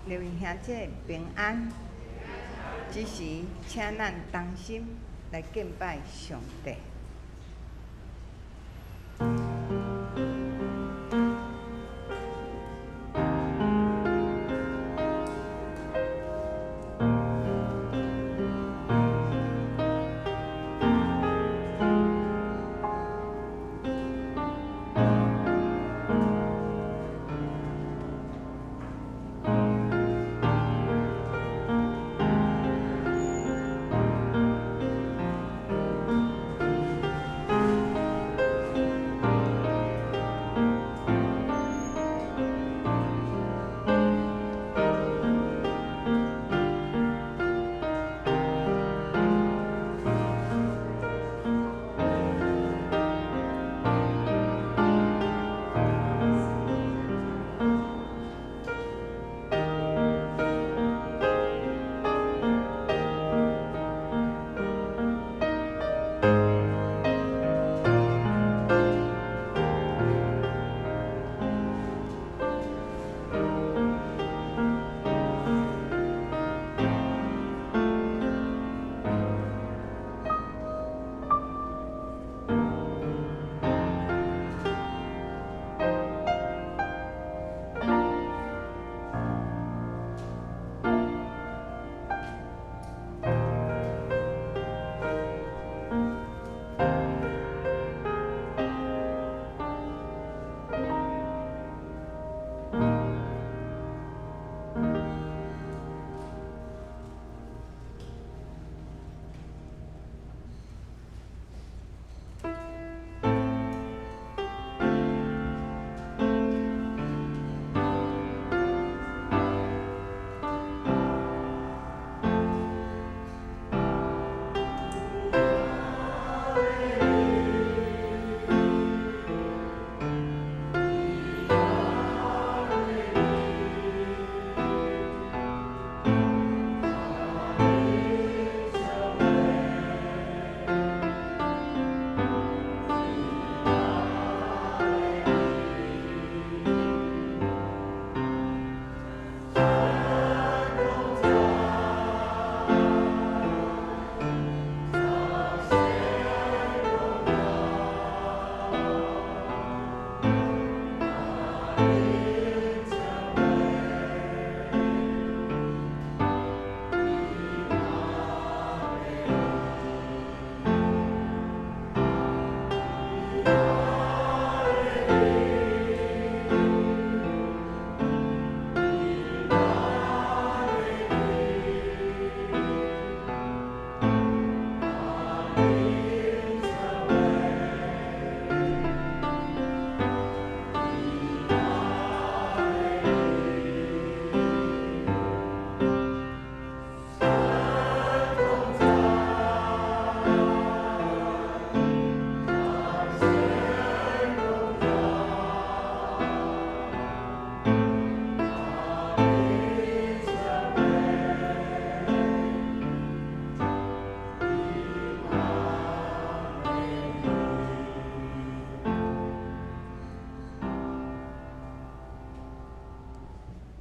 列位兄姐平安。这时，请咱同心来敬拜上帝。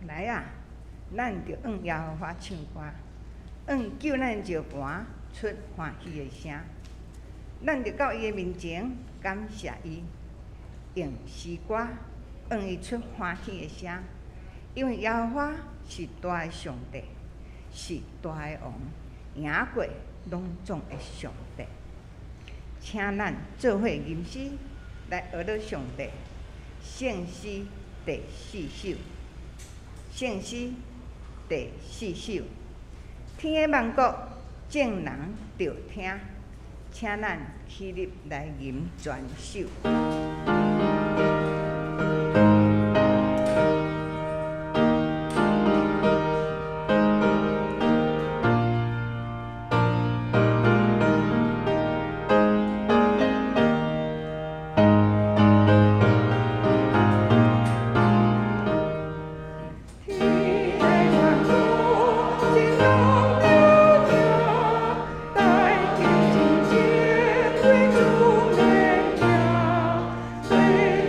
来啊！咱著向耶和华唱歌，向救咱的石磐出欢喜的声。咱著到伊的面前感谢伊，用诗歌向伊出欢喜的声，因为耶和华是大的上帝，是大的王，赢过拢总的上帝。请咱做伙吟诗来学乐上帝，圣诗第四首。圣诗第四首，天的万国，众人著听，请咱起立来吟全首。天。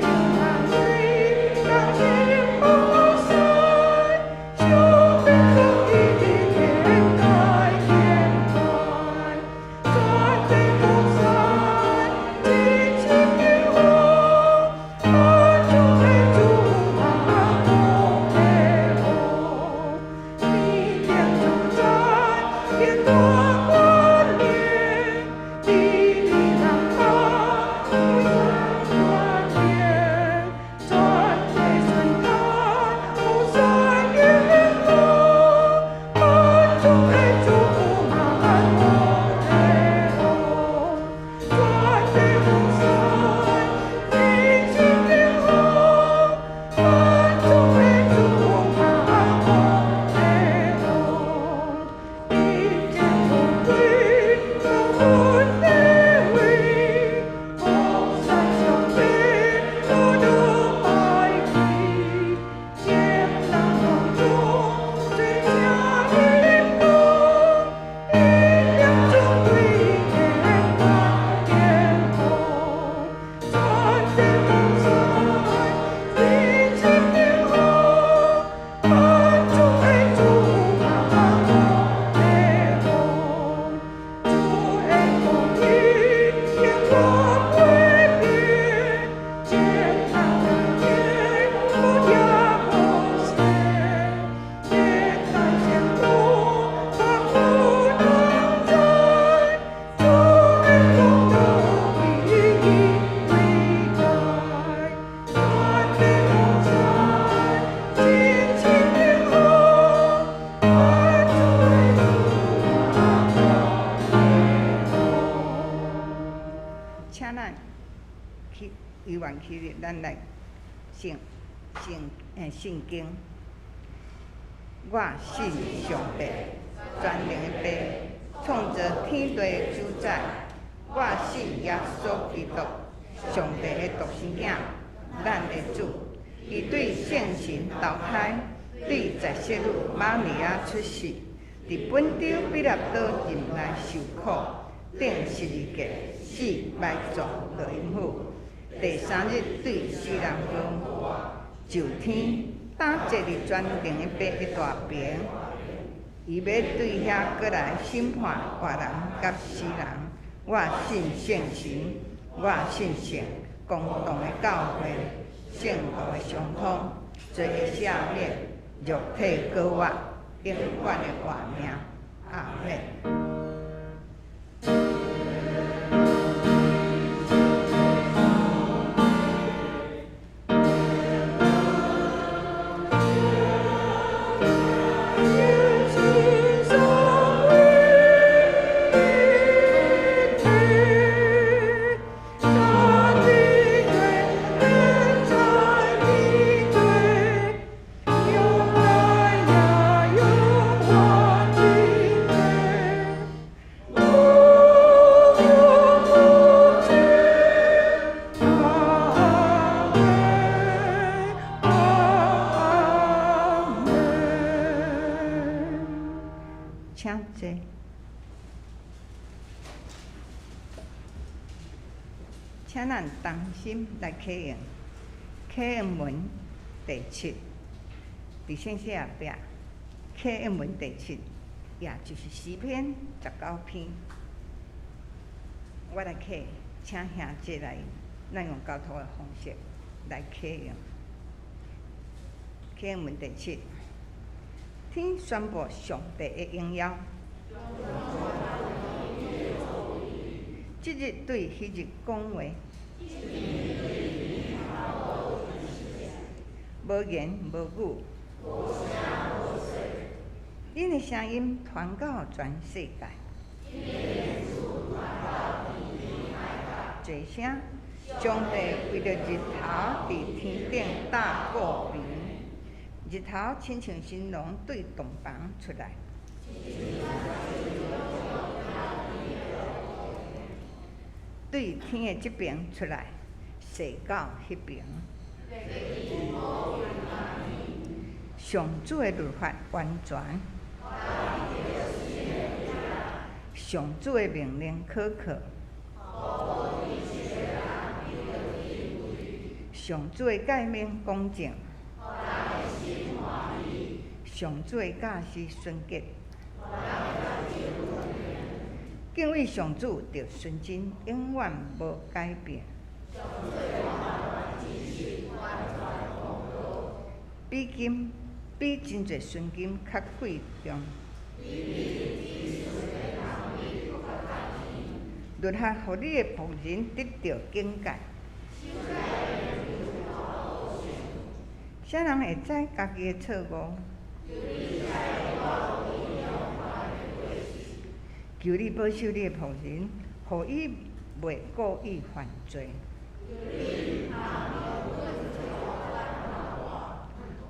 請咱去依願起立，咱來聖聖誒信經。我信上帝，全能的父，創造天地的主宰。我信耶穌基督，上帝的獨生囝，咱的主。伊對聖神投胎，對在聖女瑪利亞出世，佇本丟彼拉多任內受苦，釘十字架，死埋葬落陰府。第三日對死人復活，上天，擔坐佇全能的父的大爿，伊欲對遐閣來審判活人佮死人。我信聖神，我信聖公同的教會，聖徒的相通，罪的赦免，肉體閣活，永遠的活命。阿們。請坐。請咱同心來啟用，啟用文第七，佇聖書後壁，啟用文第七，也就是詩篇19篇。我來啟，請兄弟來，咱用交託的方式來啟用。啟用文第七，天宣布上帝的榮耀。這日對彼日講話，無言無語。恁的聲音傳到全世界。齊聲，上帝為著日頭佇天頂搭布棚，日頭親像新郎對洞房出來。對天的這爿出來，踅到彼爿。上主的律法完全，上主的命令可靠。上主的誡命公正，上主的教示純潔。敬畏上主著純真，永遠無改變。比金比真濟純金較貴重。律法予你的僕人得著警戒。啥人會知家己的錯誤？求你保守你的僕人，予伊袂故意犯罪。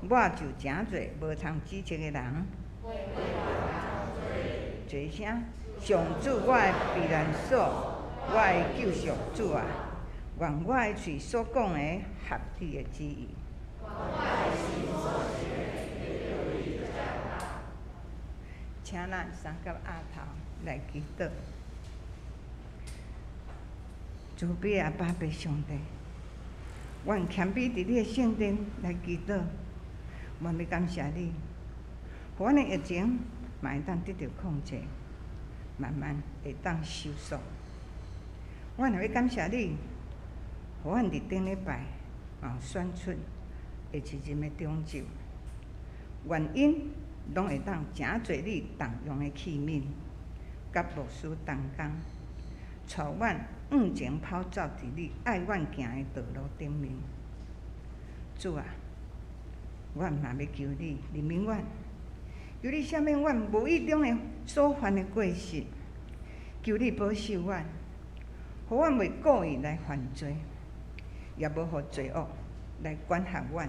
我就誠濟無通指責的人。齊聲，上主我的避難所，我的救贖主啊！願我的喙所講的合你的旨意。請咱三佮額頭來祈禱。慈悲阿爸父上帝，阮謙卑佇你的聖殿來祈禱，阮欲感謝你，予阮的疫情嘛會當得著控制，慢慢會當收束。阮也欲感謝你，予阮佇頂禮拜嘛有選出會一任的長執，願𪜶攏會當誠濟你重用的器皿，佮牧師同工，帶阮向前跑走佇你愛阮行的道路頂面。主啊，阮嘛欲求你憐憫阮，求你赦免阮無意中的所犯的過失，求你保守阮，予阮袂故意來犯罪，也無予罪惡來管轄阮。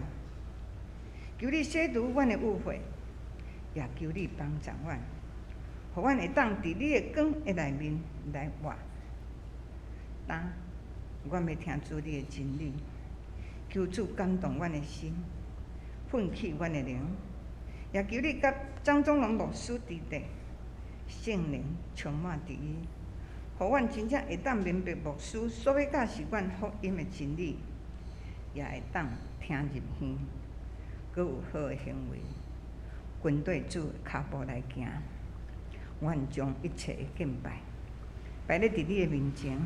求你洗除阮的污穢，也求你幫助阮，予阮會當佇你的光的內面來活。今阮欲聽主你的真理，求主感動阮的心，奮起阮的靈，也求你佮張宗龍牧師佇咧，聖靈充滿佇伊，予阮真正會當明白牧師所欲教示阮福音的真理，也會當聽入耳，閣有好的行為，跟綴主的跤步來行。阮將一切的敬拜擺咧佇你的面前，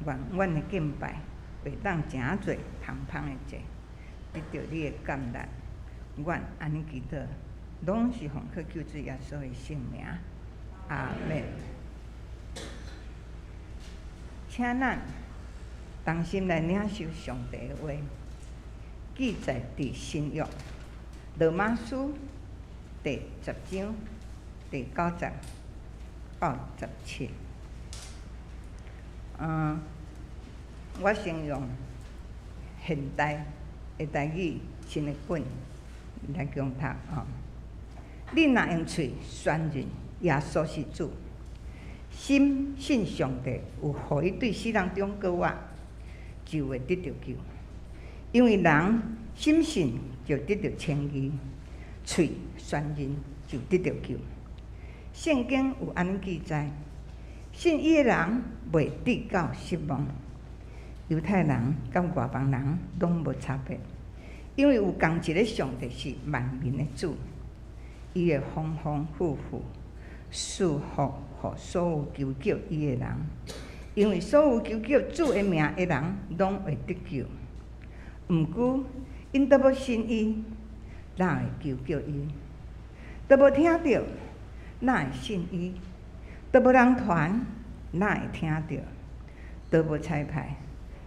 願阮的敬拜會當成做芳芳的祭，得著你的悅納。阮按呢祈禱，攏是奉靠救主耶穌的聖名。阿們。請咱同心來領受上帝的話，記載佇新約羅馬書第十章第九節到十七。我先用現代的台語新譯本來講讀吼。你若用喙宣認耶穌是主，心信上帝有予伊對死人中閣活，就會得著救。因為人心信就得著稱義，喙宣認就得著救。聖經有按呢記載：信伊的人袂致到失望。猶太人佮外邦人攏無差別，因為有仝一个上帝是萬民的主，伊會豐豐富富賜福予所有求叫伊的人，因為所有求叫主的名的人攏會得救。毋過，𪜶都無信伊，哪會求叫伊？都無聽著，哪會信伊？都無人傳，哪會聽著？都無差派，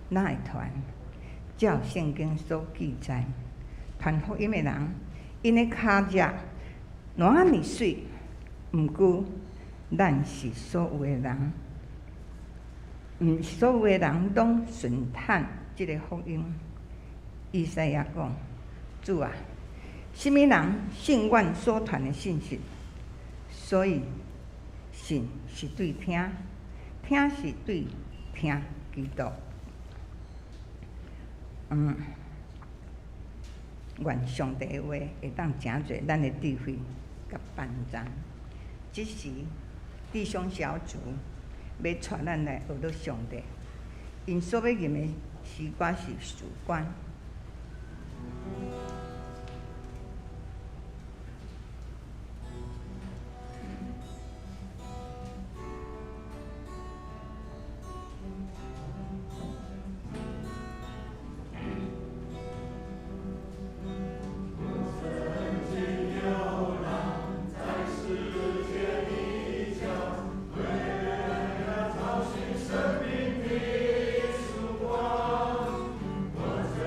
哪會傳？照聖經所記載，傳福音的人，𪜶的跤跡偌爾媠。毋過，咱是所有的人，毋是所有的人攏順趁這个福音。以賽亞講：主啊，啥物人信阮所傳的信息？所以，信是對聽，聽是對聽基督。願上帝的話會當成做咱的智慧佮幫助。這時，弟兄小組欲帶咱來學著上帝，𪜶所欲吟的詩歌是《曙光》。我曾經流浪在世界的角，為了找尋生命的曙光。我曾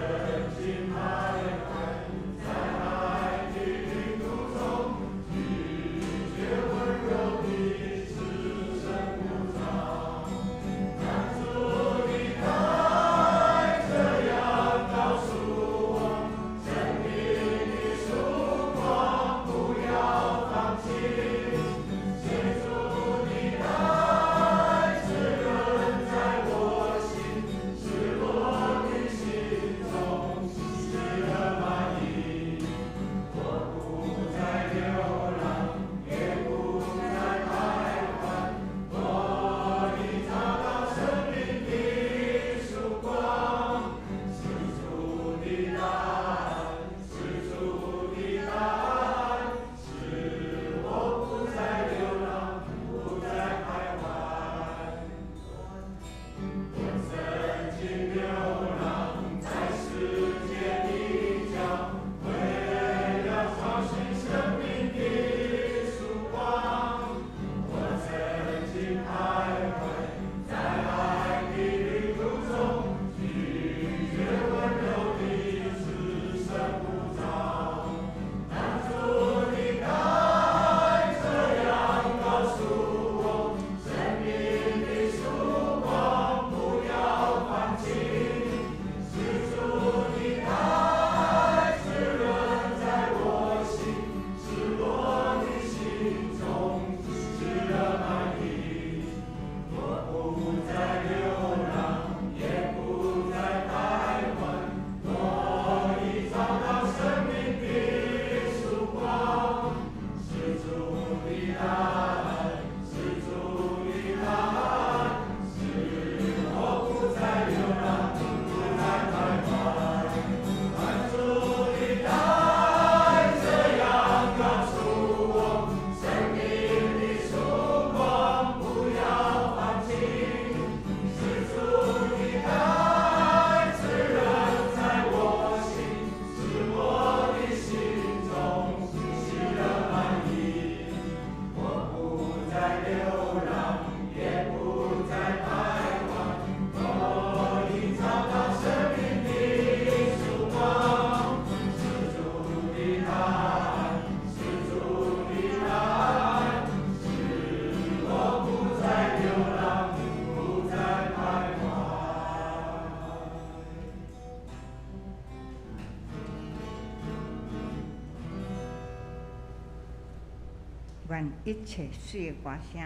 願一切媠的歌聲，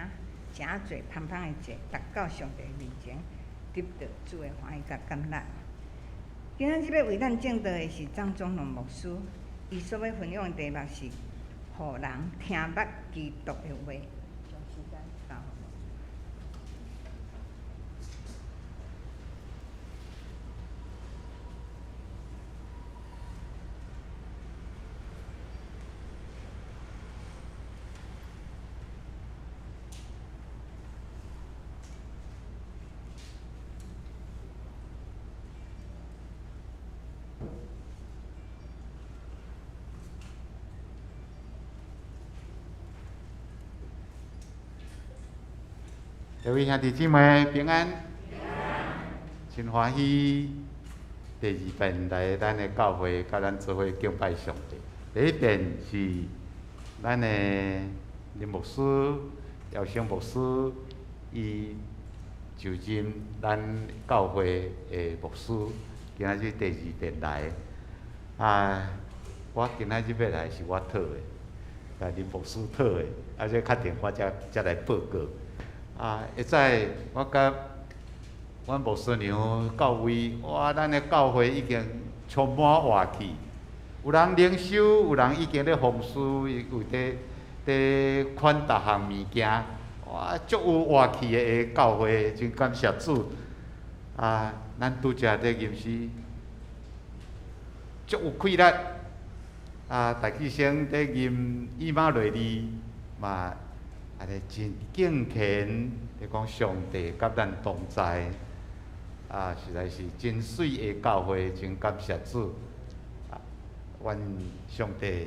誠濟芳芳的祭，達到上帝面前，得到主的歡喜佮感恩。今仔日欲為咱證道的是張宗龍牧師，伊所欲分享的題目是“予人聽捌基督的話”。將時間交予牧師。各位兄弟姊妹平安，真歡喜第二遍來咱的教會，佮咱做伙敬拜上帝。第一遍是咱的林牧師、姚生牧師，伊就任咱教會的牧師，今仔日第二遍來。啊，我今仔日欲來是我討的，啊林牧師討的，啊這確定我才來報告。啊！會使我佮阮牧師娘到位，哇！咱的教會已經充滿活氣，有人靈修，有人已經咧奉事，有佇款逐項物件，哇！足有活氣的教會，真感謝主。啊！咱拄才佇吟詩，足有氣力。啊！戴醫生佇吟以馬內利嘛。按呢真敬虔，咧講上帝佮咱同在，啊，實在是真媠的教會，真感謝主。啊，願上帝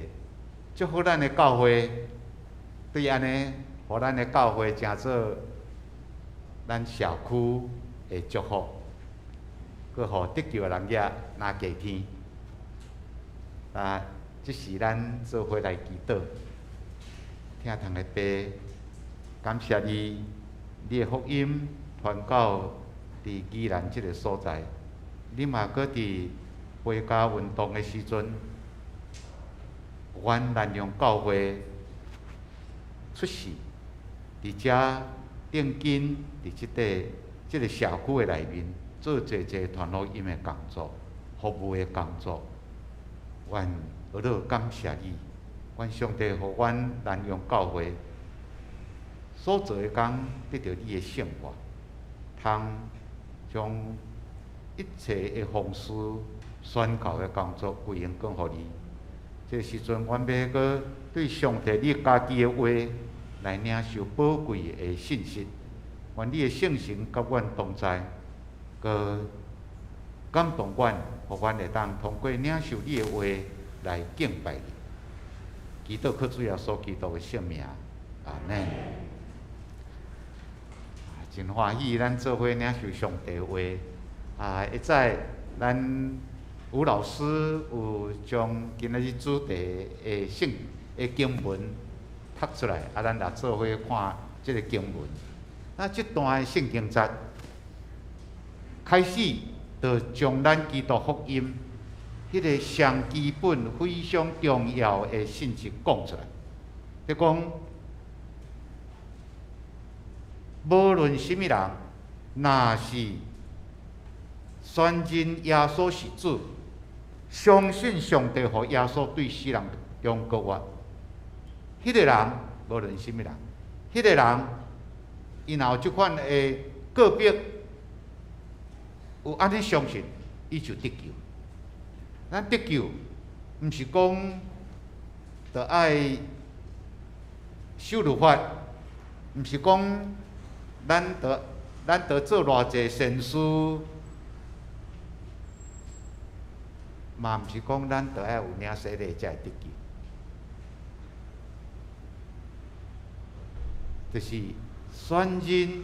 祝福咱的教會，對按呢，予咱的教會成做咱社區的祝福，閣予得救的人也若過天。啊，這是咱做伙來祈禱，疼痛的爸。感謝你，你的福音傳到佇宜蘭這个所在，你嘛閣佇回家運動的時陣，阮南陽教會出世，佇遮定根佇這个社區的內面做濟濟傳福音的工作、服務的工作，願呵咾感謝你，願上帝予阮南陽教會所做的工得著你的聖化，通將一切的奉事宣教的工作歸榮光予你。這個時陣，阮欲閣對上帝你家己的話來領受寶貴的信息。願你的聖神佮阮同在，閣感動阮，予阮會當通過領受你的話來敬拜你。祈禱靠主耶穌基督的聖名，阿們。真歡喜，咱做伙領受上帝話。啊，會使咱吳老師有將今仔日主題的聖的經文讀出來，啊，咱來做伙看這个經文。啊，這段的聖經節開始，就將咱基督福音彼个上基本、非常重要的信息講出來。就講，無論啥物人，若是宣認耶穌是主，相信上帝予耶穌對死人中復活，彼个人無論啥物人，彼个人伊若有這款的告白，有按呢相信，伊就得救。咱得救，毋是講著愛守律法，毋是講咱著做偌濟善事，嘛毋是講咱著愛有領洗禮才會得救。就是宣認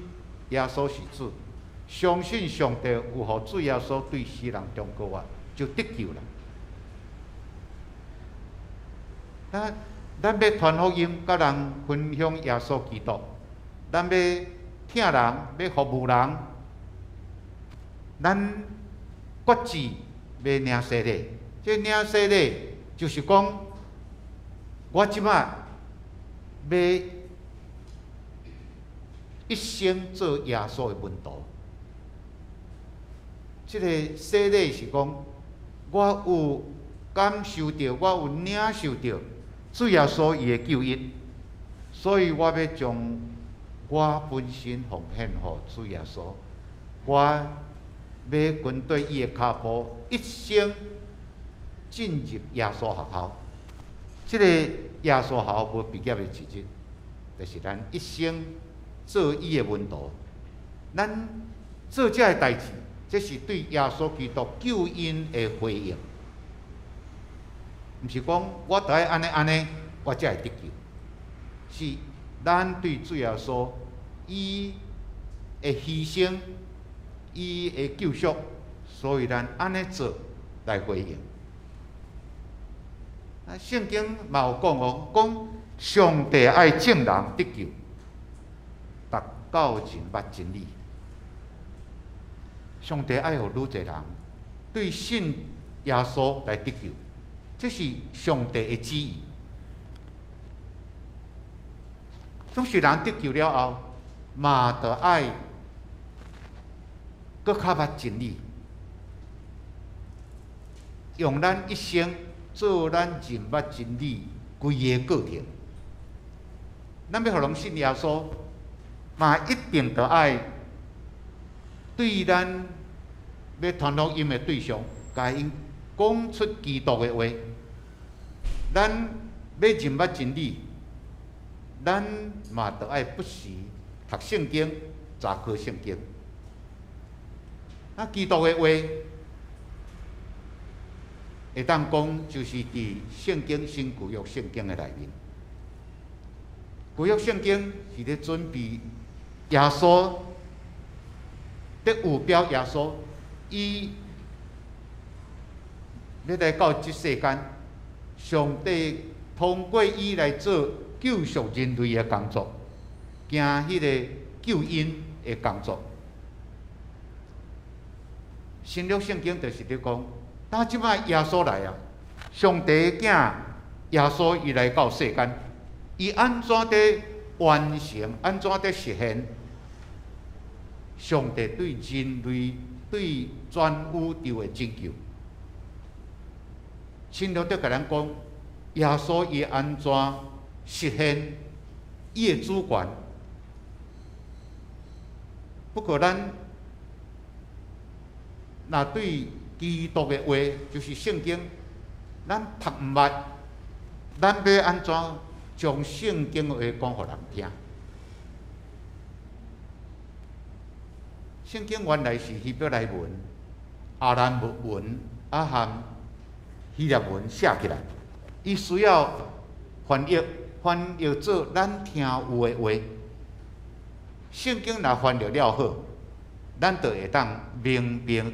耶穌是主，相信上帝有予主耶穌對死人中復活，就得救啦。咱欲傳福音，佮人分享耶穌基督，咱欲疼人，欲服務人，咱決志欲領洗禮。這領洗禮就是講，我這擺欲一生做耶穌的門徒。這个洗禮是講，我有感受著，我有領受著主耶穌伊的救恩，所以我欲將我本身奉獻予主耶穌，我欲跟綴伊的跤步，一生進入耶穌學校。這个耶穌學校無畢業的一日，就是咱一生做伊的門徒。咱做這个代誌，這是對耶穌基督救恩的回應，毋是講我著愛按呢按呢，我才會得救。是咱對主耶穌伊的犧牲、伊的救贖，所以咱按呢做來回應。啊，聖經嘛有講哦，講上帝愛眾人得救，達到認捌真理。上帝愛予愈濟人對信耶穌來得救，這是上帝的旨意。總是人得救了後，嘛著愛閣較捌真理，用咱一生做咱認捌真理規个過程。咱欲予人信耶穌，嘛一定著愛對咱欲傳福音的對象，共𪜶講出基督的話。咱欲認捌真理，咱嘛著愛不時讀聖經、查考聖經。啊，基督的話會當講，就是佇聖經新舊約聖經的內面。舊約聖經是咧準備耶穌，咧預表耶穌，伊欲來到這世間，上帝通過伊來做救贖人類的工作，行彼个救恩的工作。新約聖經就是咧講，當這擺耶穌來啊，上帝的囝耶穌伊來到世間，伊按怎佇完成，按怎佇實現上帝對人類、對全宇宙的拯救。新約佇共咱講，耶穌伊按怎實現伊的主權。不過咱若對基督的話，就是聖經，咱讀毋捌，咱欲按怎將聖經的話講予人聽？聖經原來是希伯來文、亞蘭文啊含希臘文寫起來，伊需要翻譯，翻譯做咱聽有的話。聖經若翻譯了好，咱就會當明白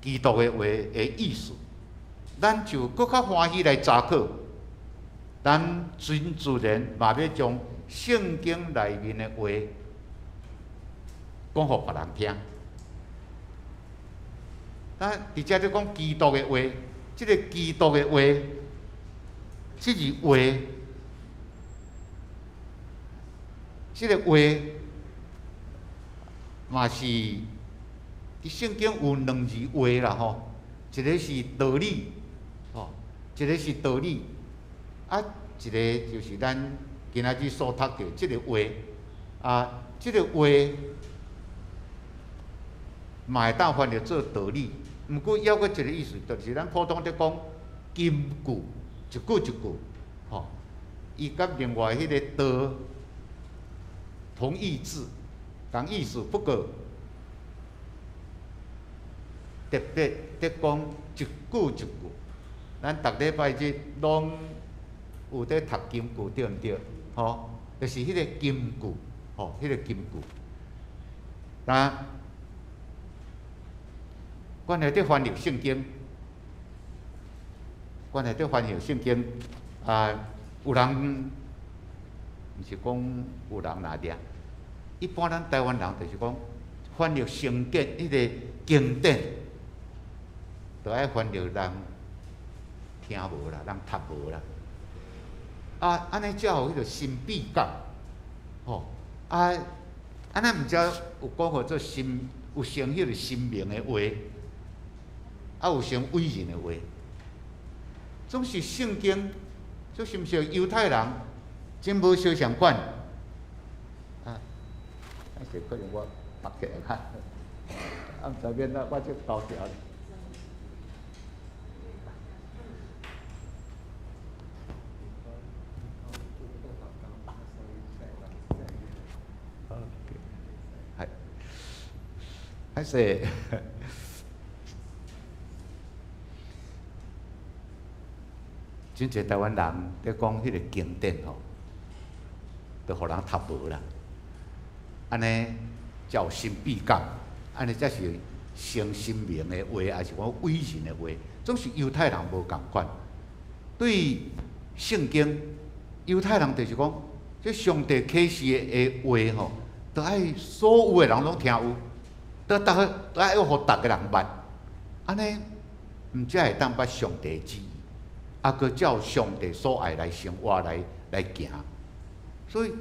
基督的話的意思，咱就閣較歡喜來查考。咱真自然嘛欲將聖經內面的話講予別人聽。啊，佇遮咧講基督的話，這个基督的話，這字話，這个話嘛是佇聖經有兩字話啦吼，一个是道理，吼，一个是道理，啊，一个就是咱今仔日所讀著這个話，啊，這个話嘛會當翻譯做道理，毋過猶閣一个意思，就是咱普通佇講金句，一句一句，吼，伊佮另外彼个道同義字，仝意思，不過特別佇講一句一句，咱逐禮拜日攏有佇讀金句，對毋對？吼，就是彼个金句，吼，彼个金句。那關係佇翻譯聖經，關係佇翻譯聖經啊，有人毋是講有人哪爾，一般咱台灣人就是講翻譯聖經彼个經典，著愛翻譯人聽無啦，人讀無啦。啊，按呢才有彼个神秘感，吼，啊，按呢毋才有講號做神，有成彼個神明的話，啊，有成偉人的話，總是聖經，就是毋是猶太人真無相仝款，啊，啊是可能我拔起來較，啊，毋知變哪，我這高調。還是真濟台灣人佇講彼個經典吼，都予人讀無啦。按呢才有神秘感，按呢才是成神明的話，抑是講偉人的話，總是猶太人無仝款。對聖經，猶太人就是講，這上帝啟示的話吼，都愛所有的人攏聽有。都逐个都愛予逐个人捌，按呢，毋才會當捌上帝旨意，啊，閣照上帝所愛來生活來行。所以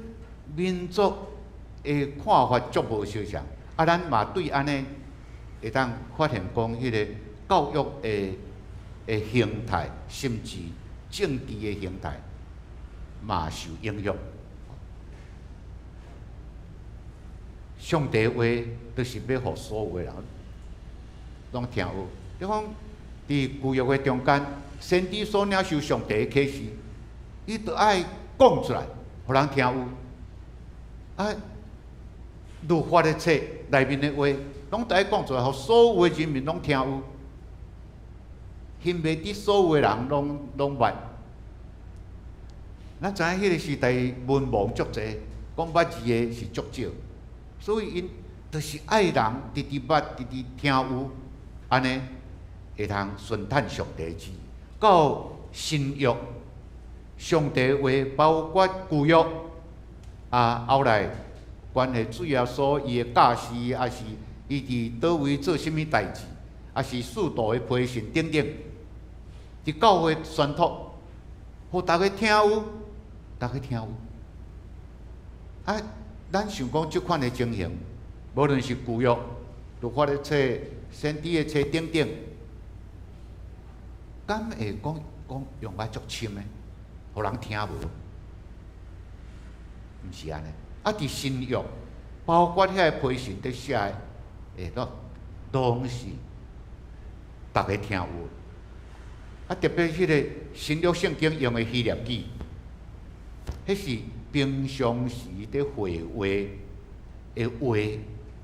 民族的看法足無相仝，啊，咱嘛對按呢會當發現講，彼个教育的形態，甚至政治的形態，嘛受影響。上帝話就是欲予所有的人攏聽有。你講佇舊約的中間，先知所領受上帝的啟示，伊著愛講出來，予人聽有。啊，律法的冊內面的話，攏著愛講出來，予所有的人民攏聽有。欣袂得所有的人攏捌。咱知影彼个時代文盲足濟，講捌字的是足少。所以𪜶就是愛人直直捌，直直聽有，按呢會通順趁上帝旨意。到新約，上帝話包括舊約，啊，後來關係主耶穌伊的教示，抑是伊佇佗位做啥物代誌，抑是使徒的批信等等，佇教會宣讀，予逐家聽有，逐家聽有。啊，咱想講這款的情形，無論是舊約、律法的冊、先知的冊等等，敢會講講用啊足深的，予人聽無？毋是按呢。啊，佇新約，包括遐个批信佇寫的，攏是逐家聽有。啊，特別彼个新約聖經用的希臘語，彼是平常時佇會話的話，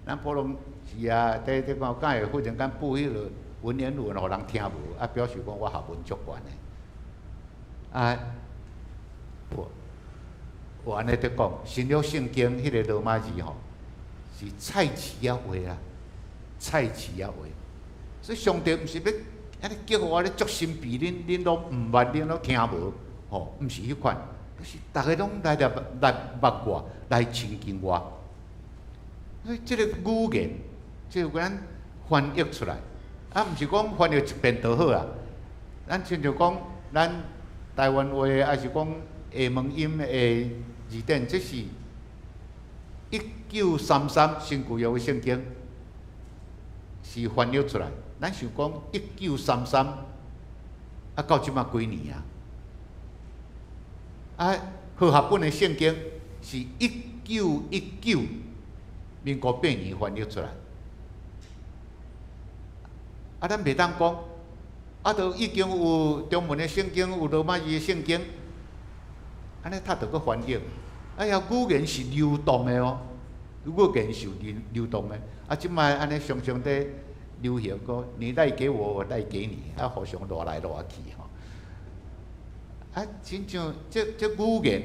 咱普通時啊，佇講敢會忽然間補彼个文言文，予人聽無？啊，表示講我學問足懸的。啊，有按呢佇講，新約聖經彼个羅馬字吼，是菜市仔話啦，菜市仔話。所以上帝毋是欲按呢叫我咧足神秘，恁攏毋捌，恁攏聽無，吼，毋是彼款。就是逐家攏來捌我，來親近我。所以這个語言，這個咱翻譯出來，啊，毋是講翻譯一遍就好啊。咱親像講，咱台灣話，抑是講廈門音的字典，這是1933新舊約的聖經是翻譯出來。咱想講1933，啊，到這馬幾年啊？啊，和合本的聖經是1919民國8年翻譯出來。啊，咱袂當講，啊，都已經有中文的聖經，有羅馬字的聖經，按呢讀著閣翻譯。哎呀，語言是流動的哦，語言是有流動的。啊，這擺按呢常常佇流行講，你來給我，我來給你，啊，互相挪來挪去吼。啊，親像這語言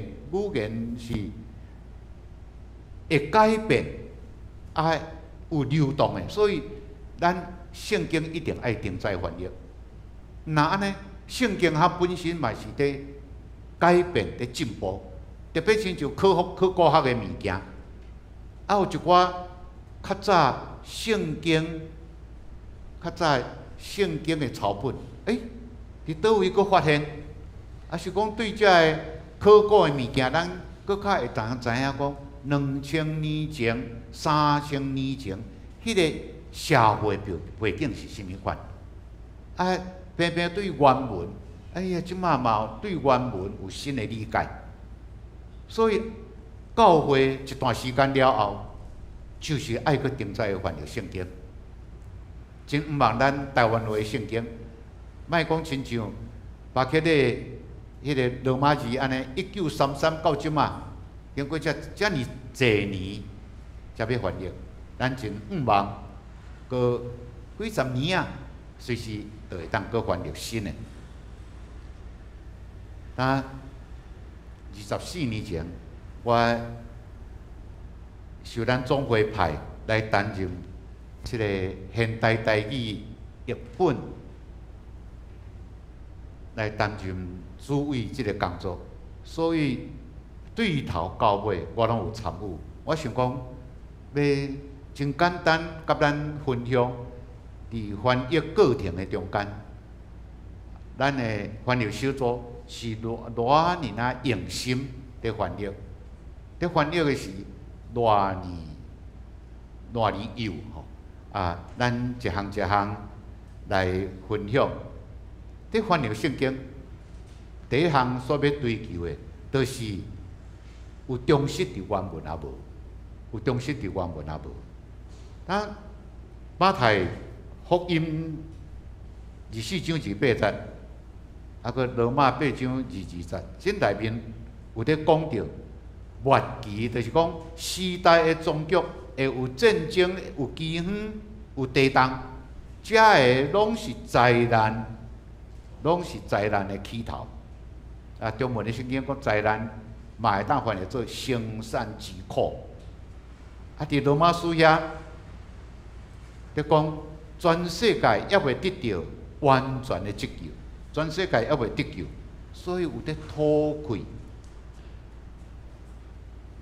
是會改變，啊，有流動的，所以咱聖經一定愛定在翻譯。若按呢，聖經學本身嘛是佇改變、佇進步，特別親像科學、考古學的物件，啊，有一寡較早聖經、較早聖經的抄本，佇佗位閣發現？抑是講對這个考古的物件，咱閣較會當知影講，2000年前、3000年前，彼個社會背景是啥物款？啊，偏偏對原文，哎呀，這馬嘛對原文有新的理解，所以教會一段時間了後，就是愛閣重再翻譯聖經。真毋望咱台灣話聖經，莫講親像巴克禮彼个羅馬字按呢，1933到這馬，經過遮爾濟年才欲翻譯，咱真毋望閣幾十年啊，隨時就會當閣翻譯新的。啊，24年前，我受咱總會派來擔任這個現代台語譯本來擔任主委這個工作，所以對頭到尾我攏有參與。我想講，欲真簡單佮咱分享，佇翻譯過程的中間，咱的翻譯小組是偌偌爾仔用心佇翻譯，佇翻譯的時偌爾偌爾幼吼。啊，咱一項一項來分享。佇翻譯聖經，第一項所欲追求的，就是有忠實佇原文抑無？有忠實佇原文抑無？啊，馬太福音24章28節，啊，閣羅馬8章22節，這內面有佇講著末期，就是講時代的終局會有戰爭、有饑荒、有地動，這个攏是災難，攏是災難的起頭。啊，中文的聖經講災難，嘛會當翻譯做生產之苦。啊，佇羅馬書遐，佇講全世界猶未得著完全的得救，全世界猶未得救，所以有佇討氣。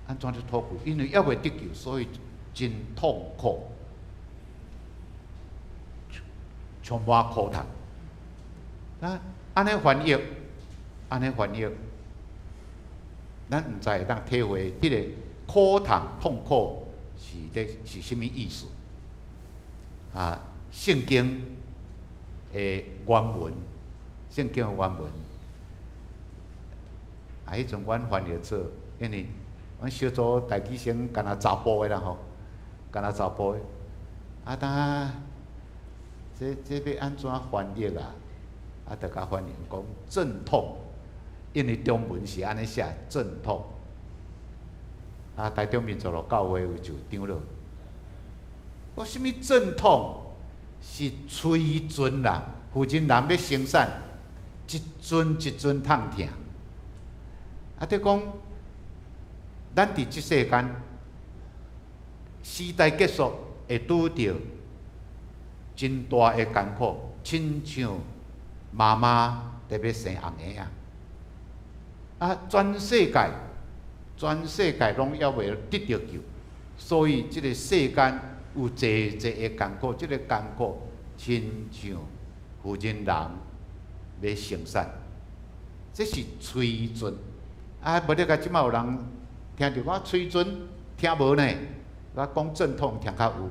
按怎佇討氣？因為猶未得救，所以真痛苦，充滿苦痛。啊，按呢翻譯，按呢翻譯，咱毋知會當體會彼个苦痛痛苦是佇是啥物意思？啊，聖經的原文，聖經的原文，啊，彼陣阮翻譯做，因為阮小組台語生敢若查埔的啦吼，敢若查埔的，啊，當這欲按怎翻譯啊？啊，就共翻譯講陣痛，因為中文是按呢寫陣痛。啊，台中民族路教會有一長老，講啥物陣痛？是催陣啦，婦人人欲生產，一陣一陣痛疼。啊，佇講，咱佇這世間，時代結束會拄著真大的艱苦，親像媽媽佇欲生紅嬰仔。啊，全世界，全世界攏猶未得著救，所以這个世間有濟濟的艱苦，這个艱苦親像婦人人欲生產，這是催陣。啊，無你共這馬有人聽著講催陣聽無呢？我講陣痛聽較有。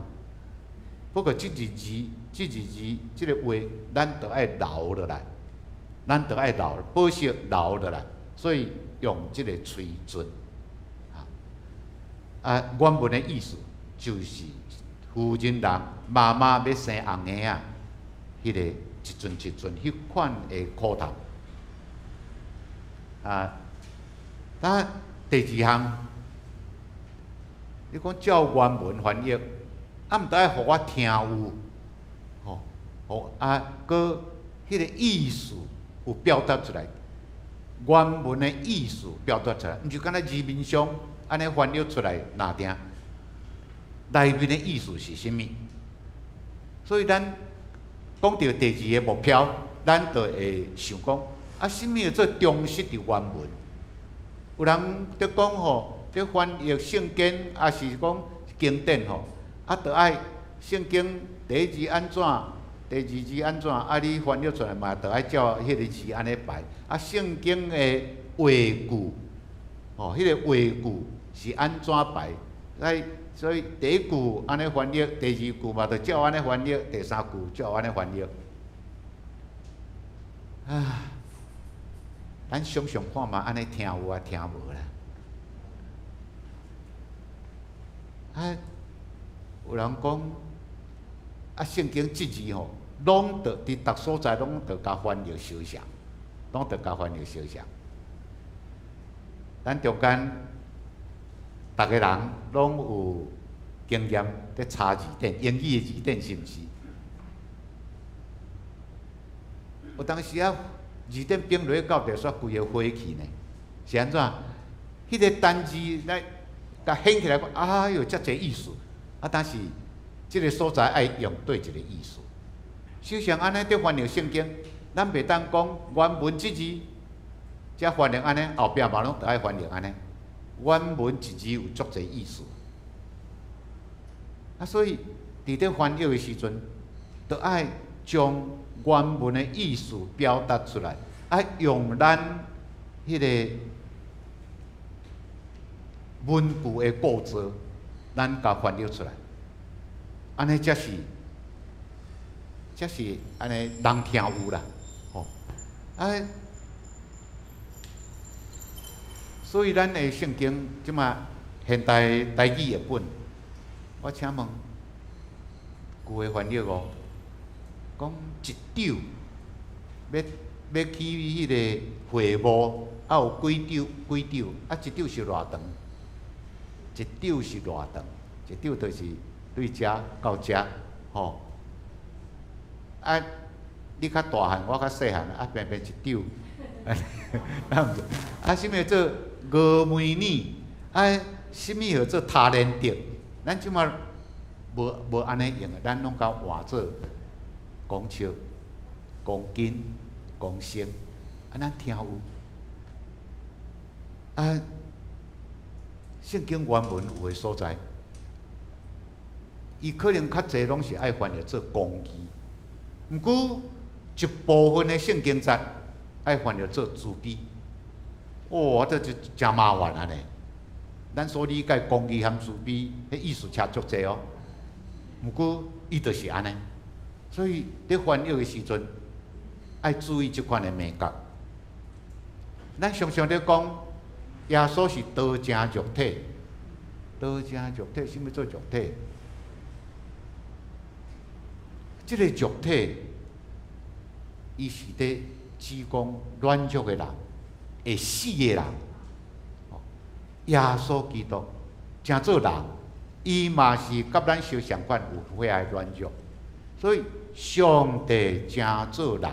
不過這字字，這字字，這个話，咱著愛留落來，咱著愛留，保守留落來，所以用這个催陣。啊，原文的意思就是婦人人媽媽欲生紅嬰仔，彼个一陣一陣彼款的苦痛。啊，啊，第二項，你講照原文翻譯，啊，毋著愛予我聽有，吼，予啊，閣彼个意思有表達出來，原文的意思表達出來，毋是干焦字面上按呢翻譯出來，若定內面的意思是啥物？所以咱講著第二个目標，咱就會想講，啊，啥物叫做忠實佇原文？有人佇講吼，佇翻譯聖經，抑是講經典吼，啊，著愛聖經第一字按怎，第二字按怎？啊，你翻譯出來嘛，著愛照彼个字按呢排。啊，聖經的話句，吼，彼个話句是按怎排？來，所以第一句按呢翻譯，第二句嘛著照按呢翻譯，第三句照按呢翻譯。啊，咱想想看嘛，按呢聽有啊，聽無啦？啊，有人講，啊，聖經這字吼，攏著佇逐所在攏著共翻譯相像，攏著共翻譯相像。咱中間逐个人攏有經驗，咧查字典，英語的字典是毋是？有當時啊，字典反落去到底煞規个火去呢？是按怎？彼个單字來共掀起來講，哎喲，遮濟意思。啊，但是這个所在愛用對一个意思。就像按呢佇翻譯聖經，咱袂當講原文這字，才翻譯按呢，後壁嘛攏著愛翻譯按呢。原文一字有足濟意思。啊，所以佇咧翻譯的時陣，著愛將原文的意思表達出來，啊，用咱彼个文句的構造，咱共翻譯出來，按呢才是，才是按呢人聽有啦，吼，啊，所以咱的聖經這馬現代台語譯本，我請問，舊的翻譯哦，講一斗欲欲去彼个會幕，啊有幾斗幾斗，啊一斗是偌長？一斗是偌長？一斗就是對遮到遮，吼。啊，你較大漢，我較細漢，啊，平平一斗。啊，啥物做峨眉呢？啊，啥物號做他連得？咱這馬無無按呢用的，咱攏共換做公尺、公斤、公升，啊，咱聽有。啊，聖經原文有的所在，伊可能較濟攏是愛翻譯做公義，毋過一部分的聖經節愛翻譯做慈悲。哦，這就誠麻煩啊呢。咱所理解公義和慈悲，彼意思差足濟哦。毋過伊就是按呢，所以佇翻譯的時陣，愛注意這款的眉角。咱常常咧講，耶穌是道成肉體，道成肉體，啥物做肉體？這个肉體，伊是咧指講軟弱的人，會死的人。耶穌基督成做人，伊嘛是佮咱相像款有遐个軟弱，所以上帝成做人，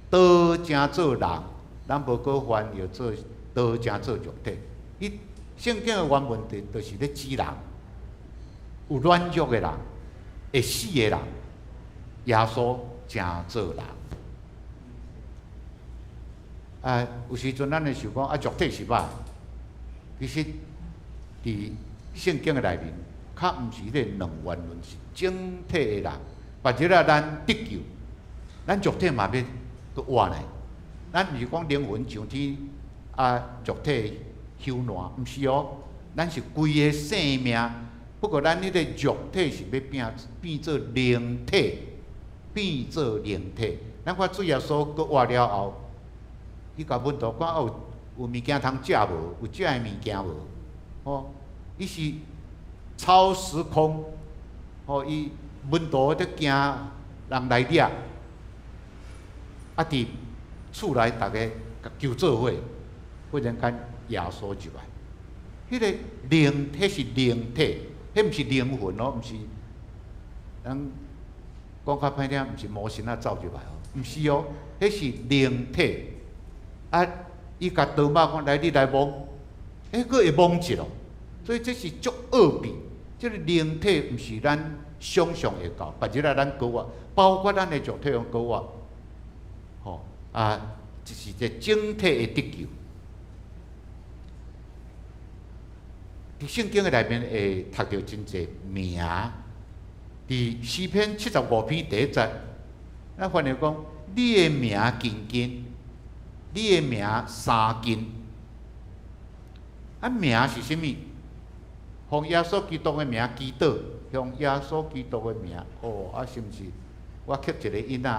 道成做人，咱無閣翻譯做道成做肉體。伊聖經的原文就是咧指人，有軟弱的人，會死的人，耶穌成做人。啊，有時陣咱會想講啊，肉體是歹，其實佇聖經的內面，較毋是彼個兩元論，是整體的人。別日啊，咱得救，咱肉體嘛欲閣活呢。咱毋是講靈魂上天啊，肉體朽爛，毋是哦。咱是規个生命，不過咱彼个肉體是欲變變做靈體，變做靈體。咱看主耶穌閣活了後，伊共門徒講有有物件通食無？有食的物件無？吼，伊是超時空，吼，伊門徒佇驚人來掠，啊，佇厝內逐个共揪做伙，忽然間耶穌入來，彼个靈體是靈體，彼毋是靈魂哦，毋是，咱講較歹聽，毋是魔神仔走入來哦，毋是哦，彼是靈體。啊，伊共多馬講來，你來摸，欸，閣會摸著咯。所以這是足奧秘，這个靈體毋是咱想象會到，別日啊，咱閣活，包括咱的肉體攏閣活，吼啊，這是一個整體的得救。佇聖經的內面會讀著真濟名，佇詩篇75篇第一節，咱翻譯講，你的名近近，你的名相近。啊，名是啥物？奉耶穌基督的名祈禱，奉耶穌基督的名。哦，啊，是毋是？我刻一個印仔，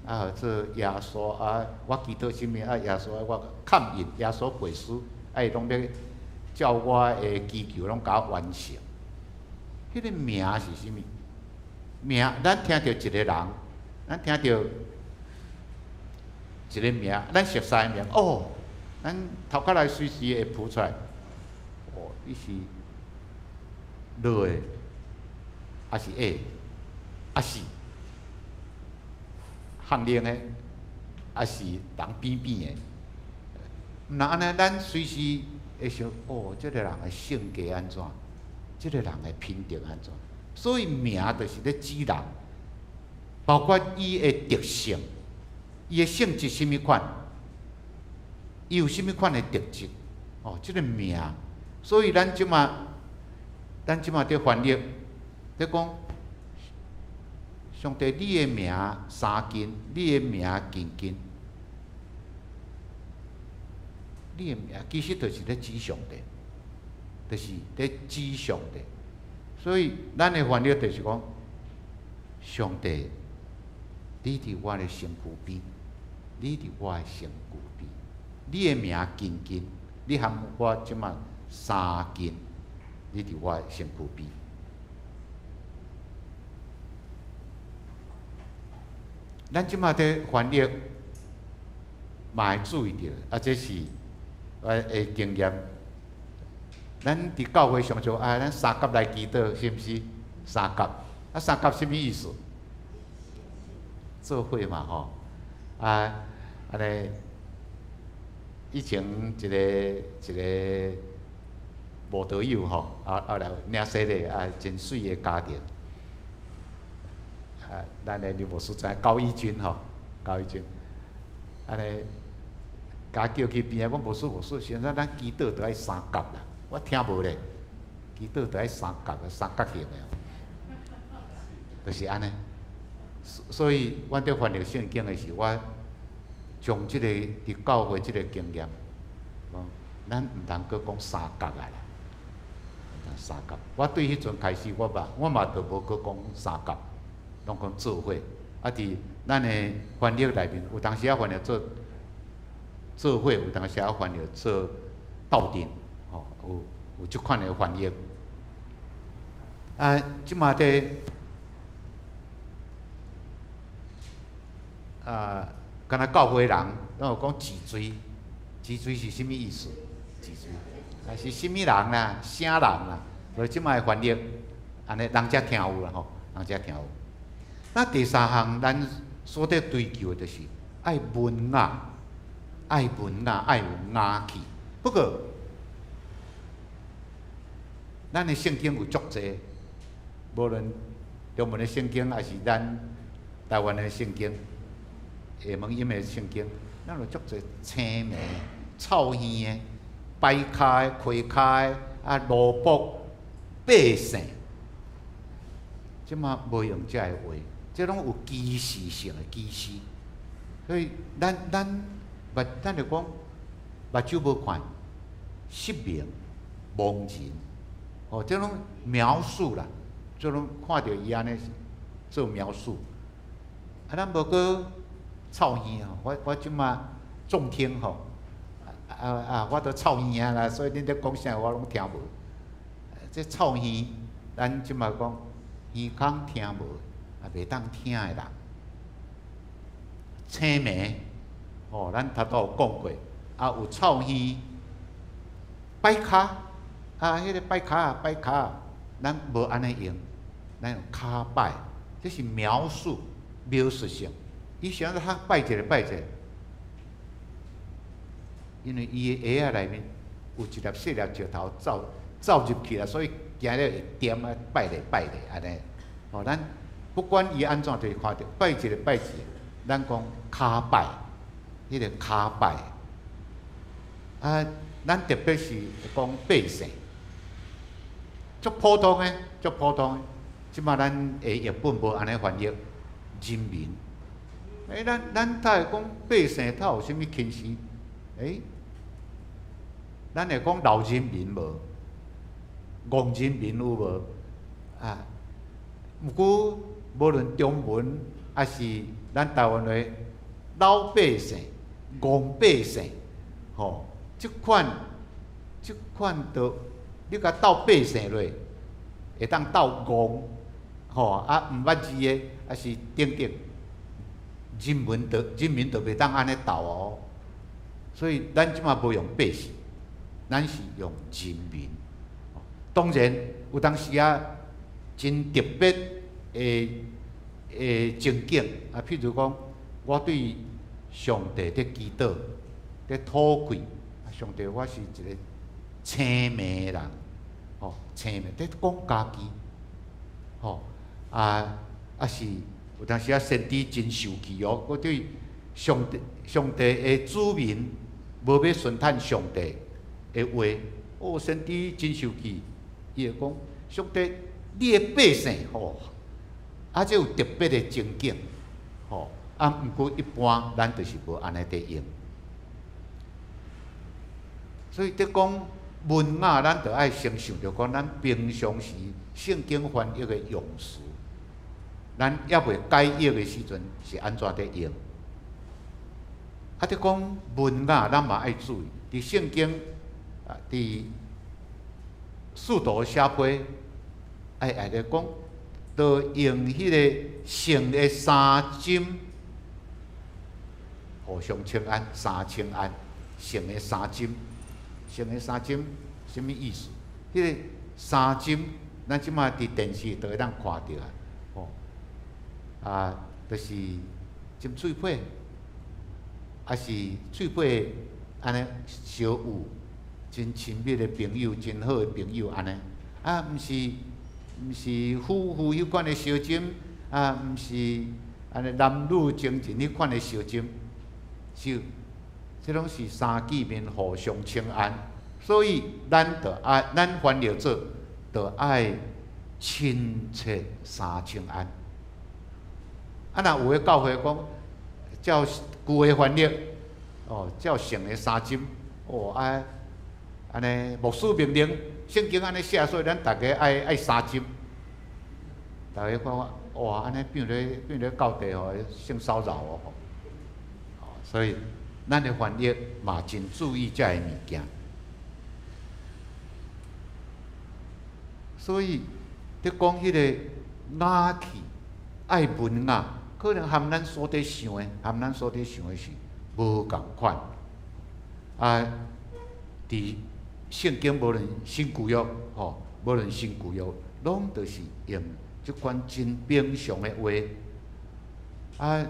啊，做耶穌啊，我祈禱啥物啊？耶穌我蓋印耶穌背書，啊，伊攏欲照我的祈求攏共我完成。彼個名是啥物？名，咱聽著一個人，咱聽著一個名，咱熟悉的名，哦，咱頭殼內隨時會浮出來。哦，伊是老的，抑是矮，抑是譀冷的，抑是人扁扁的。毋若按呢，咱隨時會想，哦，這个人的性格按怎？這个人的品德按怎？所以名就是咧指人，包括伊的特性，伊的性質啥物款，伊有啥物款的特質？哦，這个名。所以咱這馬，咱這馬佇翻譯，佇講，上帝你的名相近，你的名近近，你的名其實就是咧指上帝，就是咧指上帝。所以咱的翻譯就是講，上帝，你佇我的身軀邊，你佇我的身軀邊，你的名近近，你含我這馬相近，你佇我的身軀邊。咱這馬佇翻譯，嘛會注意著，啊，這是我的經驗。咱佇教會常常啊，咱三甲來祈禱，是毋是？三甲，啊，三甲啥物意思？做伙嘛吼，啊，按呢，以前一個一個無道友吼，啊後來領洗禮啊，真媠的家庭。啊，咱的劉牧師知高義軍吼，高義軍，按呢，共叫去邊仔，講牧師牧師，現在咱祈禱著愛三角啦，我聽無咧，祈禱著愛三角，三角形的，就是按呢。所以，阮佇翻譯聖經的時，我將這个佇教會這个經驗，講咱毋通閣講三角啊啦，三角。我對彼陣開始，我嘛我嘛著無閣講三角，攏講做伙。啊，佇咱的翻譯內面，有當時仔翻譯做做伙，有當時仔翻譯做鬥陣，吼，有有這款的翻譯。啊，這馬佇啊，敢若教會人，攏有講脊椎，脊椎是啥物意思？脊椎，啊是啥物人啦？啥人啦？所以這馬的翻譯，按呢人才聽有啦吼，人才聽有。那第三項，咱所佇追求的就是愛文雅，愛文雅，愛有雅氣。不過，咱的聖經有足濟，無論中文的聖經，抑是咱台灣的聖經。下門音的聖經，咱有足濟青眉、臭耳的、擺跤的、開跤的、啊蘿蔔、百姓，這馬無用這个話，這攏有歧視性的歧視。所以咱咱目，咱就講目睭無看，失明、盲人，哦，這攏描述啦，這攏看著伊按呢做描述。啊，咱無閣臭耳吼，我我這馬重聽吼，啊啊，我都臭耳啊啦，所以恁咧講啥我攏聽無。這臭耳，咱這馬講耳孔聽無，也袂當聽的人。青眉，吼，咱頭拄有講過，啊有臭耳，擺跤，啊，彼个擺跤擺跤，咱無按呢用，咱用跤擺，這是描述描述性。伊想欲較擺一个擺一个，因為伊的鞋仔內面有一粒細粒石頭走走入去啦，所以行了會踮啊，擺咧擺咧按呢。吼，咱不管伊按怎，就是看著擺一个擺一个，咱講跤擺，彼个跤擺。啊，咱特別是講百姓，足普通的，足普通的。這馬咱的譯本無按呢翻譯，人民。咱才會講百姓頭有啥物輕視？咱會講老人民無，戇人民有無？啊，毋過無論中文抑是咱台灣話，老百姓、戇百姓，吼，這款著你共鬥百姓落，會當鬥戇，吼啊，毋捌字的，抑是等等，人民就袂當按呢鬥哦。所以咱這馬無用百姓，咱是用人民。當然有當時啊，真特別的情景啊，譬如講，我對上帝佇祈禱、佇討跪，上帝，我是一个青盲人，吼，青盲佇講家己，吼，啊，啊是有當時啊，先知真受氣哦，我對上帝的子民無欲順趁上帝的話，哦，先知真受氣，伊會講上帝，你的百姓吼，啊，這有特別的情景，吼，啊，毋過一般咱就是無按呢佇用。所以佇講文雅，咱著愛先想著講，咱平常時聖經翻譯的用詞，咱猶未改譯的時陣是按怎佇用？啊，佇講文雅，咱嘛愛注意，佇聖經啊，佇使徒寫批，愛咧講，著用彼个聖的衫針，互相請安，三請安，聖的衫針，聖的衫針，啥物意思？彼个衫針，咱這馬佇電視都會當看著啊，吼，啊，就是針喙皮，抑是喙皮按呢相有真親密的朋友，真好的朋友按呢，啊，毋是夫婦彼款的相針，啊，毋是按呢男女情人彼款的相針，是，這攏是三見面互相請安，所以咱著愛，咱翻譯做著愛親切三請安。啊，若有的教會講照舊的翻譯，哦，照聖的衫針，哦，啊，按呢牧師命令，聖經按呢寫，所以咱逐家愛三針。逐家看看，哇，按呢變咧教弟吼性騷擾哦，吼，所以咱的翻譯嘛真注意這个物件。所以，佇講彼个雅氣愛文雅，可能含咱所佇想的，含咱所佇想的是無仝款。啊，佇聖經無論新舊約，吼，無論新舊約，攏著是用這款真平常的話。啊，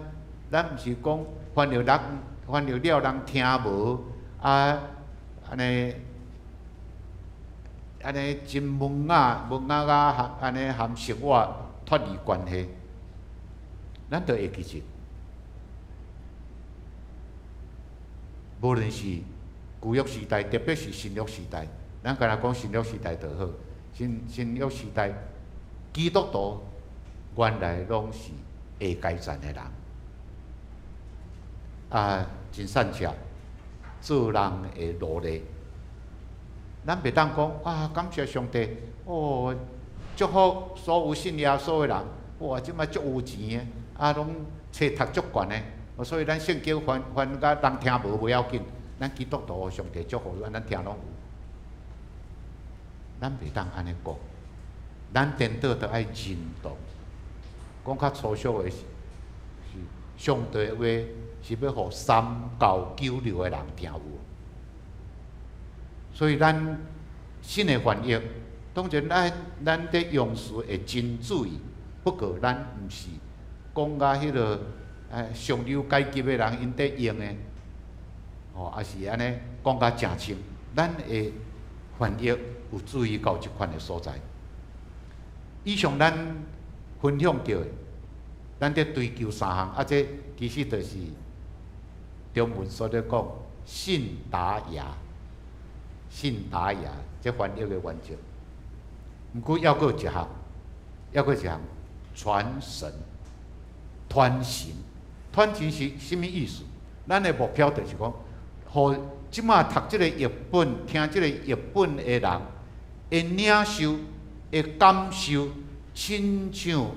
咱毋是講翻譯人翻譯了人聽無，啊，按呢按呢真文雅，文雅甲含按呢含生活脫離關係，咱著會記住，無論是舊約時代，特別是新約時代，咱干焦講新約時代就好。新約時代，基督徒原來攏是下階層的人，啊，真善食，做人的奴隸。咱袂當講啊，感謝上帝，哦，祝福所有信耶穌的人，哇，這擺足有錢的，啊，攏冊讀足懸的，所以咱聖經翻翻甲人聽無袂要緊，咱基督徒上帝祝福，咱聽攏有。咱袂當按呢講，咱顛倒著愛認同。講較粗俗的是，是上帝的話是欲予三教九流的人聽有。所以咱新的翻譯，當然咱佇用詞會真注意，不過咱毋是講甲彼个上流階級的人𪜶佇用的，吼，抑是按呢講甲誠深，咱會翻譯有注意到這款的所在。以上咱分享著的，咱佇追求三項，啊，這其實就是中文所咧講信達雅，信達雅這翻譯的原則。毋過猶閣有一項，猶閣有一項傳神、傳神、傳承是啥物意思？咱的目標就是講，予這馬讀這個譯本、聽這個譯本的人，會領受、會感受，親像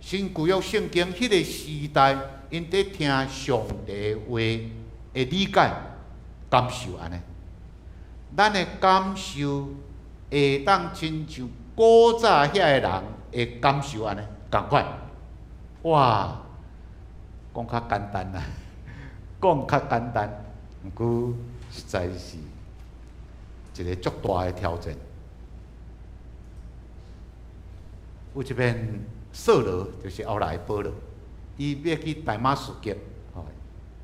新舊約聖經彼個時代，𪜶佇聽上帝話的理解、感受按呢。咱的感受會當親像古早遐个人的感受按呢仝款。哇，講較簡單啦，講較簡單，毋過實在是一個足大的挑戰。有一遍掃羅，就是後來保羅，伊欲去大馬士革，吼，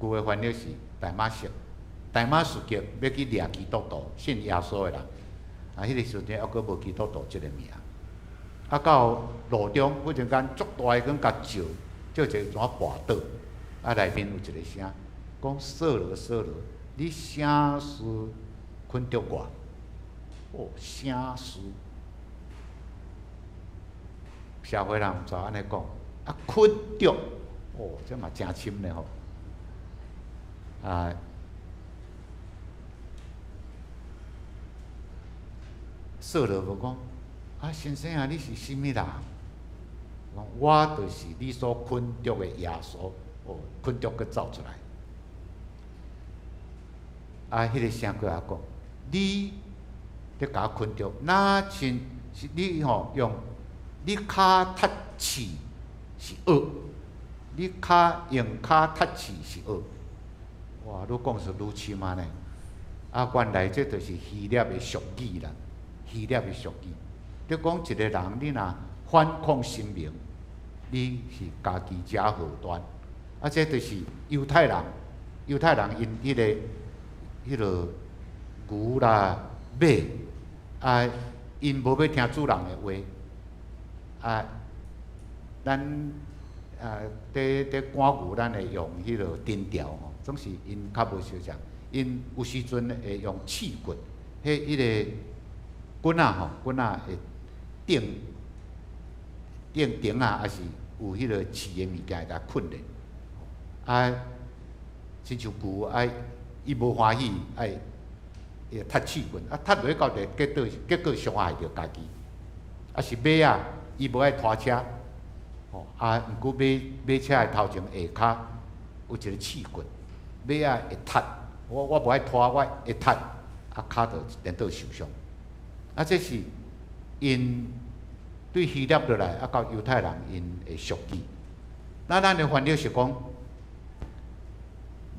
舊的翻譯是大馬色，大馬士革欲去掠基督徒，信耶穌的人，啊，彼個時陣猶閣無基督徒這個名。啊，到路中忽然間足大的光共照，照一個怎跋倒，啊，內面有一個聲，講掃羅掃羅，你啥事捆著我？哦，啥事？社會人毋知按呢講，啊，捆著，哦，這嘛誠深咧吼。啊，掃羅無講，啊，先生啊，你是啥物人？講我就是你所捆著的耶穌，哦，捆著閣走出來。啊，彼個聲閣來講，你咧共我捆著，若親是你吼用你跤踢刺是惡，你跤用跤踢刺是惡。哇，愈講是愈深啊呢！啊，原來這就是希臘的俗語啦，希臘的俗語。你講一個人，你若反抗神明，你是家己惹禍端。啊，這就是猶太人，猶太人𪜶彼個牛啦馬啊，𪜶無欲聽主人的話。啊，咱啊，佇趕牛，咱會用彼個藤條吼，總是𪜶較無相像，𪜶有時陣會用刺棍，彼個棍仔吼，棍仔會釘釘釘仔，抑是有彼個刺的物件會共困咧。啊，親像牛啊，伊無歡喜，愛會踢刺棍，啊，踢落去到底結果傷害著家己，抑是馬仔。伊無愛拖車，吼啊！毋過馬馬車的頭前下跤有一個刺棍，馬仔會踢，我無愛拖，我會踢，啊，跤就顛倒受傷。啊，這是𪜶對希臘落來，啊，到猶太人𪜶的俗語。那咱的翻譯是講，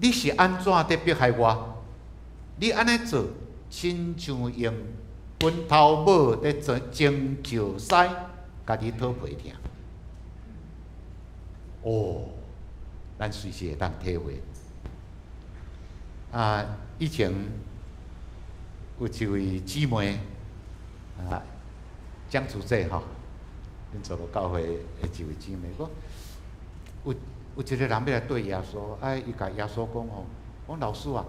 你是按怎佇迫害我？你按呢做，親像用拳頭母佇做舂石屎。家己討皮疼，哦，咱隨時會當體會。啊，以前有一位姊妹，啊，江主席吼，恁做落教會的一位姊妹，講有一個人欲來對耶穌，啊，伊共耶穌講吼，講老師啊，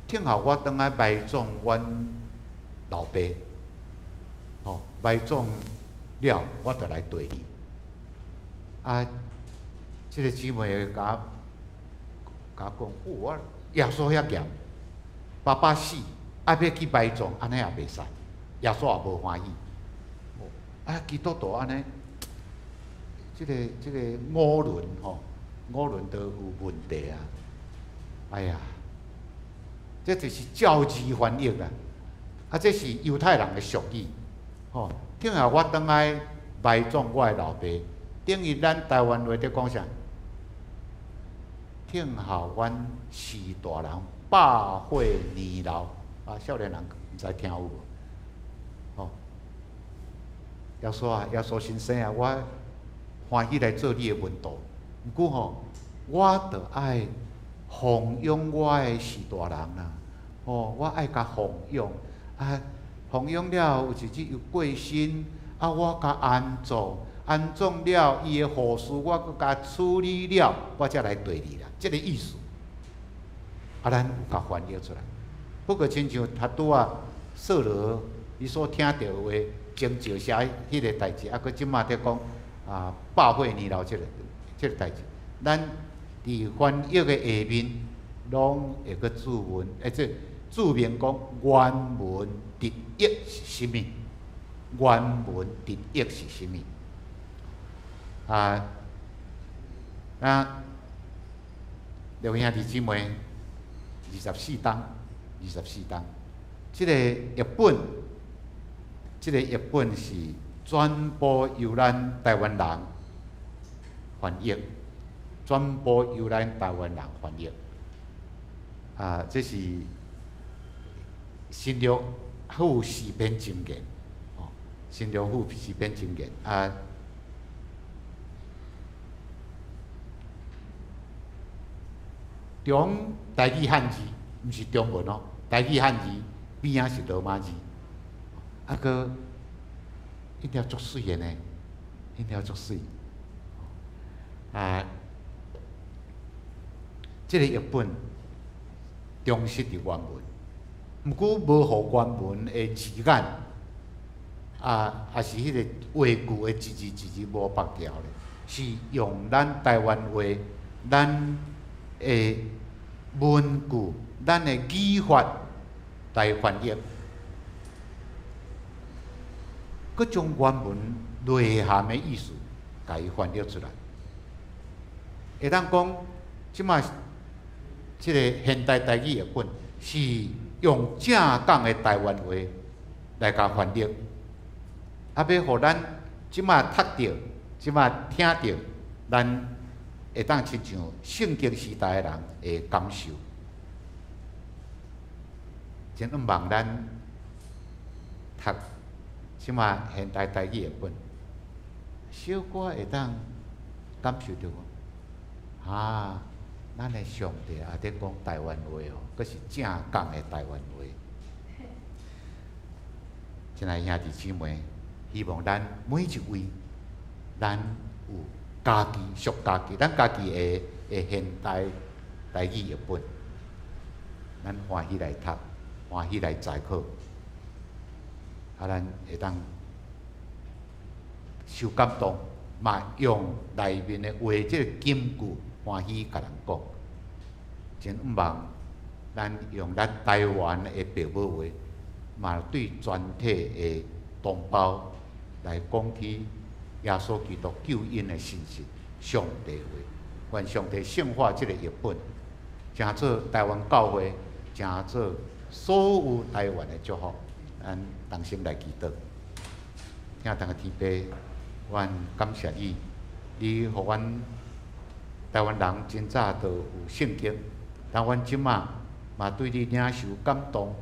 聽候我轉來埋葬阮老爸，吼，埋葬了，我就來綴你。啊，這個姊妹共我講，哦，我耶穌遐嚴，爸爸死，啊欲去埋葬，按呢也袂使，耶穌也無歡喜。哦，啊，基督徒按呢，這個五倫吼，五倫都有問題啊。哎呀，這就是照字翻譯啊。啊，這是猶太人的俗語，吼。聽下我轉來埋葬我的老爸，等於咱台灣話佇講啥？聽候阮序大人百歲年老，啊，少年人毋知聽有無？吼，耶穌啊，耶穌先生啊，我歡喜來做你的門徒，毋過吼，我著愛奉養我的序大人啦，吼，我愛共奉養啊。奉養了，有一日又過身，啊，我共安葬，安葬了，伊的後事我閣共處理了，我才來綴你啦，這個意思。啊，咱有共翻譯出來。不過，親像頭拄仔掃羅伊所聽著的話，前石寫彼個代誌，啊，閣這馬佇講啊，百歲年老這個代誌，咱佇翻譯的下面，攏會閣注文，這注明講原文直譯是啥物？原文直譯是啥物？啊，那各位兄弟姊妹，二十四冬，二十四冬，這個譯本是全部由咱台灣人翻譯，全部由咱台灣人翻譯。啊，這是新約附四篇箴言，哦，新約附四篇箴言啊。中台語漢字，毋是中文哦，台語漢字邊仔是羅馬字，啊閣印了足媠的呢，印了足媠。啊，這個譯本忠實佇原文，毋過無予原文的字眼，啊，抑是彼個話句的一字一字無縛掉咧，是用咱台灣話，咱的文句，咱的語法來翻譯，閣將原文內涵的意思，共伊翻譯出來。會當講，這馬這個現代台語譯本是用正港的台灣話來共翻譯，啊，欲予咱這馬讀著，這馬聽著，咱會當親像聖經時代的人的感受。真向望咱讀這馬現代台語譯本，小可會當感受著講，啊，咱的上帝也佇講台灣話哦，閣是正港的台灣話。親愛兄弟姊妹，希望咱每一位，咱有家己屬家己，咱家己的現代台語譯本，咱歡喜來讀，歡喜來思考，啊，咱會當受感動，嘛用內面的話，這個金句歡喜共人講。真向望咱用咱台灣的白母話，嘛對全體的同胞來講起耶穌基督救恩的信息，上帝話，願上帝聖化這個譯本，成做台灣教會，成做所有台灣的祝福。咱同心來祈禱，疼疼的天父，阮感謝你，你予阮台灣人真早就有聖經，但阮這馬嘛對你領受感動，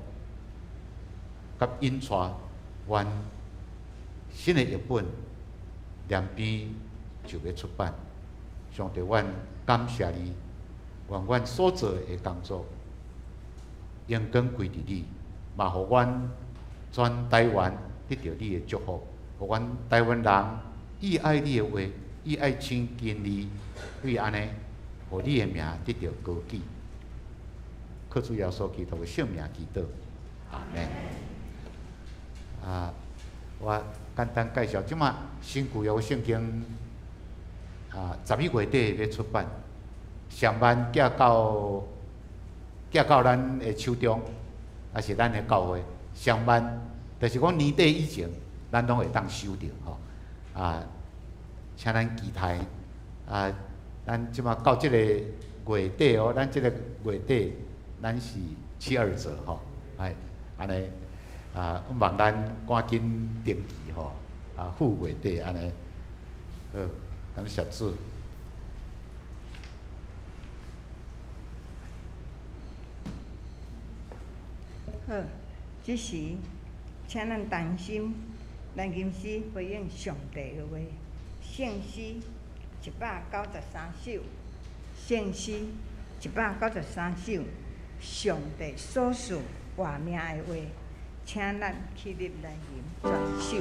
佮引帶，阮新的譯本連編就欲出版。上帝，阮感謝你，願阮所做的工作，榮光歸佇你，嘛予阮全台灣得著你的祝福，予阮台灣人愈愛你的話，愈愛親近你，對按呢，予你的名得著高舉。靠主耶穌基督的聖名祈禱，阿們。啊，我簡單介紹，這馬新舊約聖經啊，11月底欲出版，上慢寄到咱的手中，抑是咱的教會，上慢就是講年底以前，咱攏會當收著吼。啊，請咱期待啊，咱這馬到這個月底哦，咱這個月底，咱是7.2折吼，哎，按呢啊，望咱趕緊登記吼，啊，赴月底按呢，好，感謝主。好，這時請咱同心來吟詩回應上帝的話，聖詩193首，聖詩193首，上帝所賜活命的話，請咱起立來吟全首。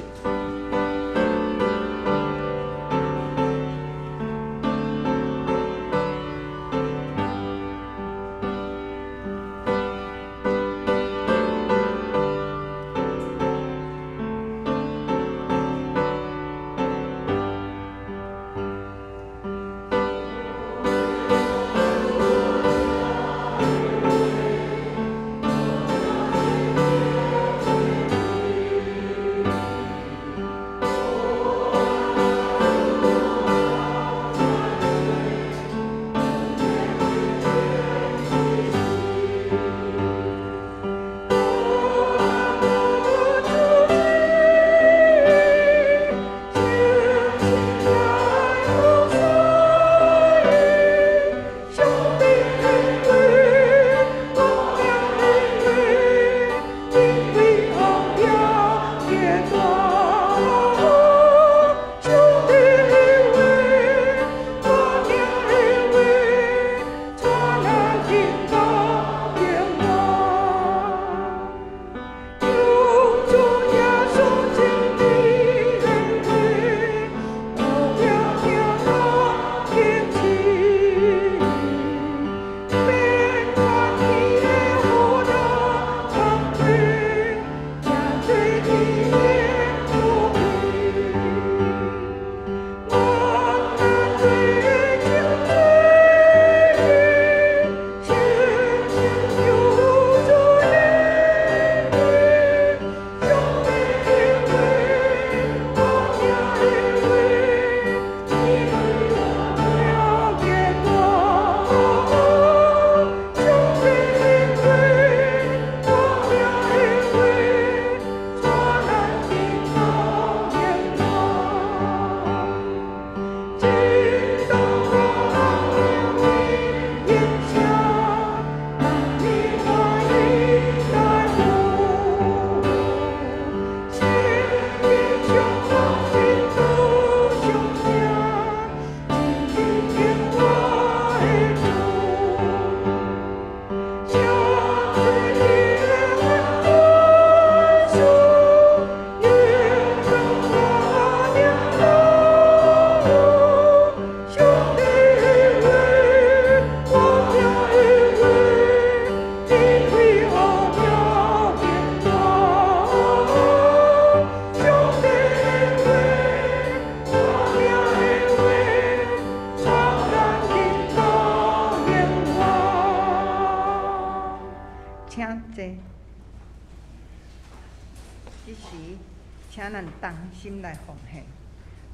請咱同心來奉獻。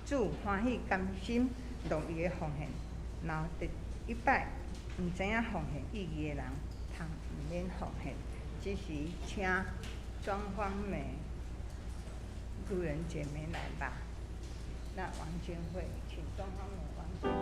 主歡喜甘心樂意的奉獻，若第一擺毋知影奉獻意義的人，通毋免奉獻。這時請莊芳美路人姐妹來吧。那王金慧，請莊芳美、王金慧。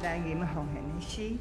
來吟奉獻的詩。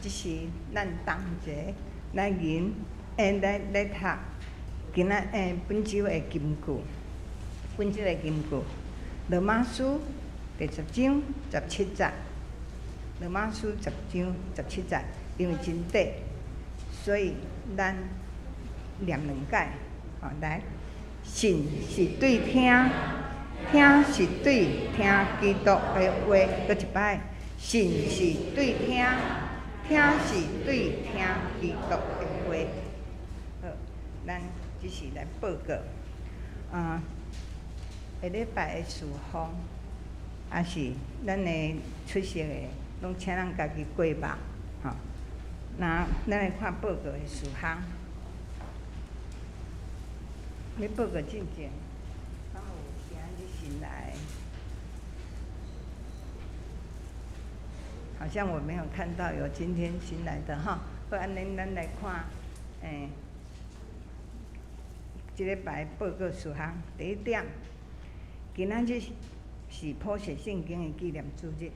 這是咱同齊來吟，來讀今仔本週的金句，本週的金句，羅馬書第十章十七節，羅馬書十章十七節，因為真短，所以咱念兩擺，吼來，信是對聽，聽是對聽基督的話，閣一擺，信是對聽。聽是對聽基督的話。好，咱這是來報告。下禮拜的事奉，也是咱的出席的，攏請咱家己過目，吼。那咱來看報告的事項。咧報告進前，敢有今日新來？好像我沒有看到有今天新來的哈，好，按呢咱來看，這禮拜報告事項，第一點，今仔日是譜寫聖經的紀念主日，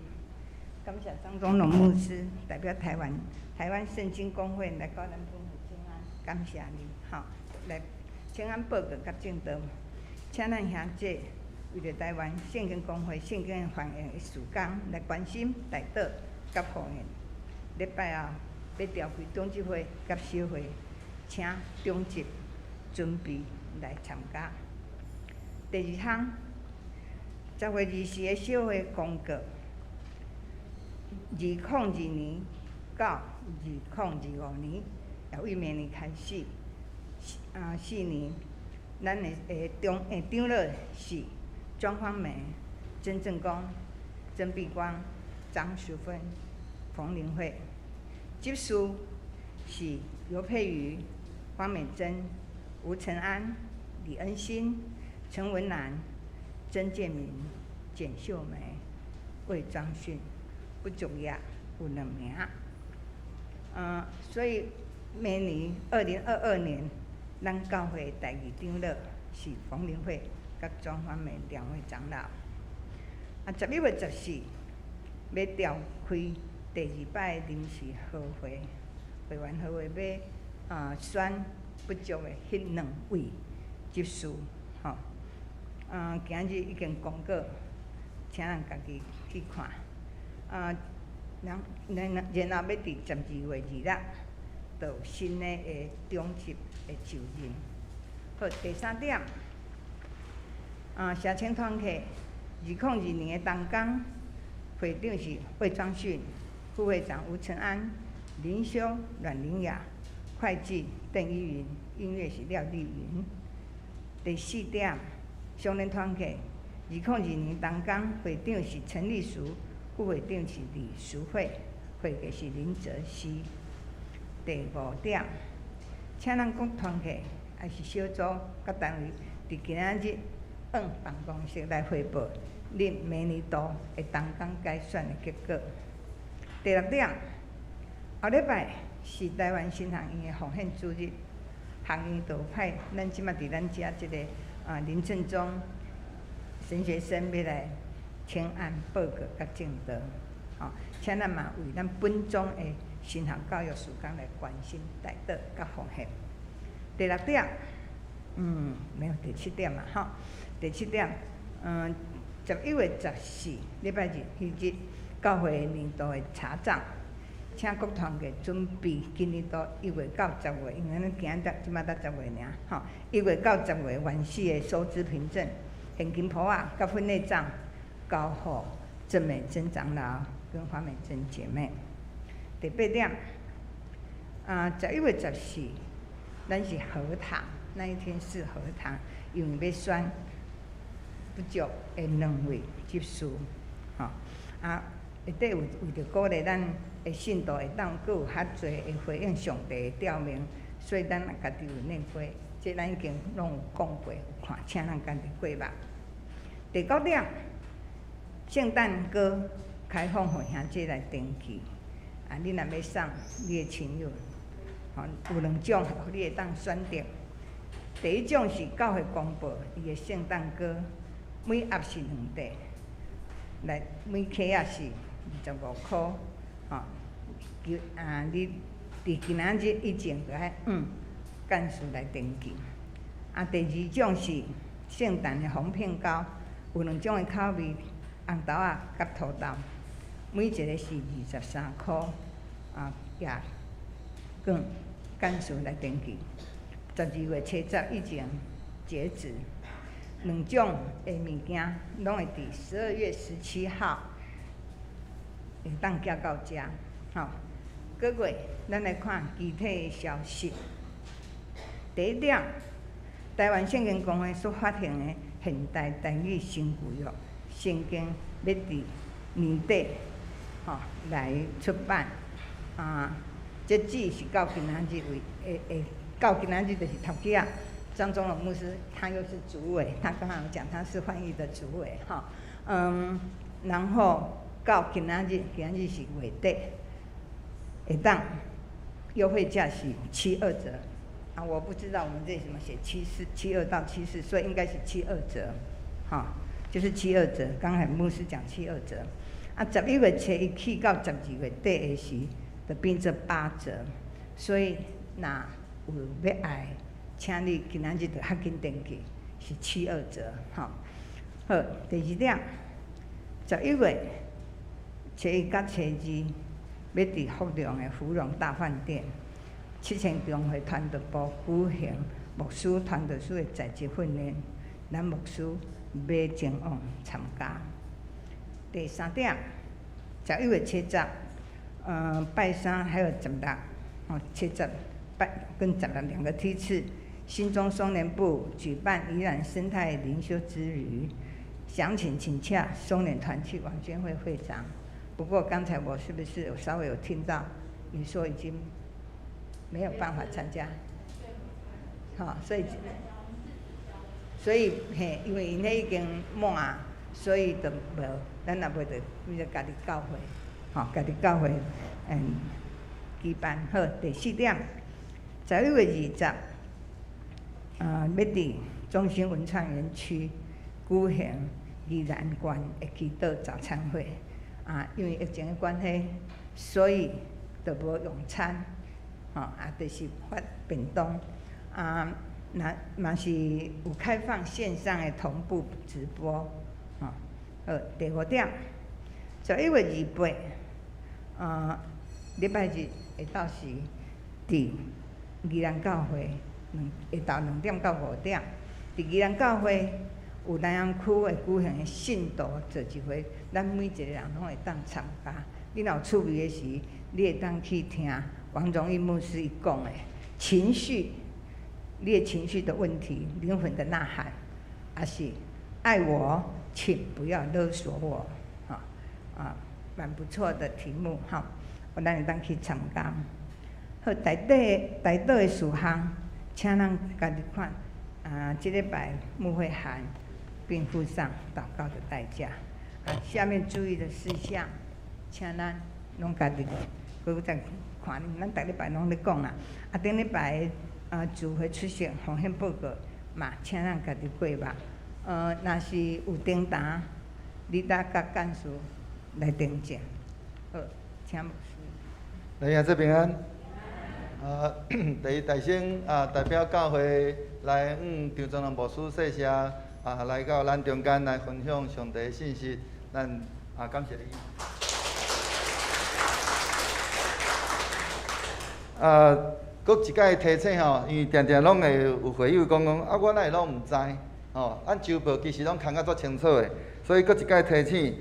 感謝張宗龍牧師代表台灣聖經公會來到咱本會請安，感謝你，吼，來請安報告佮證道，請咱兄弟為著台灣聖經公會聖經翻譯的事工來關心、代禱。佮奉獻。禮拜後，欲召開長執會佮小會，請長執準備來參加。第二項，10月24的小會公告，2022年到2025年，也為明年開始，4年，咱的長老是莊芳梅、曾正光、曾碧光、張淑芬、馮玲慧，執事是尤佩瑜、方美珍、吳承安、李恩心、陳文蘭、曾建明、簡秀梅、魏章訓，不足額有兩名。所以明年2022年，咱教會第二長老是馮玲慧佮莊芳梅兩位長老。11月14欲召開第二擺臨時合會，會員合會欲選不足的彼兩位執事，吼。今日已經公告，請人家己去看。然後欲佇12月2日，就有新的長執的就任。好，第三點，社青團契2022年的同工，會長是魏章訓，副會長吳承安，靈修阮玲雅，會計鄧依雲，音樂是廖麗雲。第四點，少年團契2022年同工，會長是陳麗淑，副會長是李淑慧，會計是林哲熙。第五點，請咱各團契抑是小組佮單位，佇今仔日向辦公室來匯報恁明年度的同工改選的結果。第六點，後禮拜是臺灣神學院的奉獻主日，學院就派咱這馬佇咱遮這个林正宗神學生欲來請安報告佮證道，吼，請咱嘛為咱本宗的神學教育事工來關心、代禱佮奉獻。第六點，沒有第七點嘛，吼。第七點，11月14禮拜日彼日，教會年度的查帳，請各團體準備今年度1月到10月，因為咱今日這馬才十月爾，吼，1月到10月原始的收支憑證、現金簿仔佮分類帳，交予鄭美珍長老跟黃美珍姐妹。第八點，11月14，咱是合堂，那一天是合堂，因為欲選不足的兩位執事，吼，內底有為著鼓勵咱的信徒會當閣有較濟會回應上帝的召命，所以咱家己有念過，這咱已經攏有講過，有看，請咱家己過目。第九點，聖誕歌開放予兄弟來登記，你若欲送你的親友，吼，有兩種，予你會當選擇。第一種是教會公布伊的聖誕歌，每盒是兩塊，來每盒仔是25箍，吼，求你佇今仔日以前就愛向幹事來登記。第二種是聖誕的紅片糕，有兩種的口味，紅豆仔佮土豆，每一个是23箍，也向幹事來登記。12月初10以前截止。兩種的物件攏會佇12月17號會當寄到遮，吼。閣過，咱來看其他的消息。第一點，臺灣聖經公會所發行的現代台語新舊約聖經，欲佇年底吼來出版。截止是到今仔日為，會到今仔日就是頭幾仔。張忠龍牧師，他又是主委，他剛剛有講他是翻譯的主委，哈，然後到今仔日，今仔日是月底，會當優惠價是七二折，我不知道我們這怎麼寫七四七二到七四，所以應該是七二折，哈，就是七二折。剛才牧師講七二折，11月初一起到12月底的時，就變做八折，所以若有欲愛，請你今仔日就較緊登記，是七二折，吼。好，第二點，11月初一佮初二，欲佇福隆的福隆大飯店，七星中會傳道部舉行牧師傳道師的在職訓練，咱牧師欲前往參加。第三點，11月7日，拜三還有十六，哦，七十拜跟十六兩個梯次，新莊松年部舉辦宜蘭生態靈修之旅，詳情請洽松年團契王娟會會長。不過剛才我是不是有稍微有聽到你說已經沒有辦法參加？好，所以嘿，因為𪜶彼已經滿，所以就無，咱也袂得為著家己教會，吼，家己教會舉辦。好，第四點，11月20，欲佇中心文創園區舉行宜蘭縣的祈禱早餐會。啊，因為疫情的關係，所以就無用餐，吼，啊，就是發便當，啊，若嘛是有開放線上的同步直播，吼。好，第五點，11月28，禮拜日下晝時，佇宜蘭教會，下晝2點到5點，佇宜蘭教會有南洋區會舉行的信徒聚集會，咱每一個人攏會當參加。你若有趣味的時，你會當去聽王榮義牧師伊講的情緒，你的情緒的問題，靈魂的吶喊，抑是愛我，請不要勒索我，哈啊，蠻不錯的題目哈，咱會當去參加。好，代禱的事項，請咱家己看。啊，這禮拜牧會函，並付上禱告的代價。啊，下面注意的事項，請咱攏家己閣再看。咱逐禮拜攏咧講啦。啊，頂禮拜啊，聚會出席奉獻報告嘛，請咱家己過目。若是有訂單，你得佮幹事來訂正。好，請牧師。來兄姊平安。啊，第一代先啊，代表教會來向張宗龍牧師謝謝啊，來到咱中間來分享上帝的信息，咱啊感謝伊。啊，閣一擺提醒吼，因為定定攏會有會友講講，啊，我哪會攏毋知？吼，咱週報其實攏囥甲足清楚的，所以閣一擺提醒，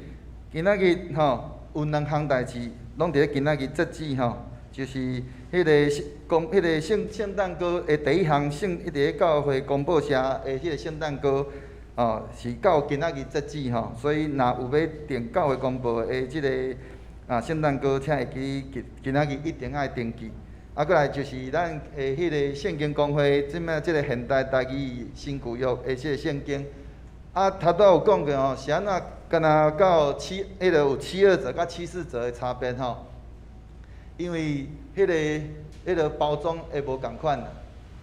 今仔日吼有兩項代誌，攏佇咧今仔日截止吼，就是彼個聖公，彼個聖聖誕歌的第一項聖，佇咧教會公報社的彼個聖誕歌，哦，是到今仔日截止吼，所以若有欲訂教會公報的這個啊聖誕歌，請會記今今仔日一定愛登記。啊，閣來就是咱的彼個聖經公會，這擺這個現代台語新舊約的這個聖經，啊，頭拄有講過吼，是按怎敢若到七，彼個有七二折佮七四折的差別吼，因為彼個包裝會無仝款啦，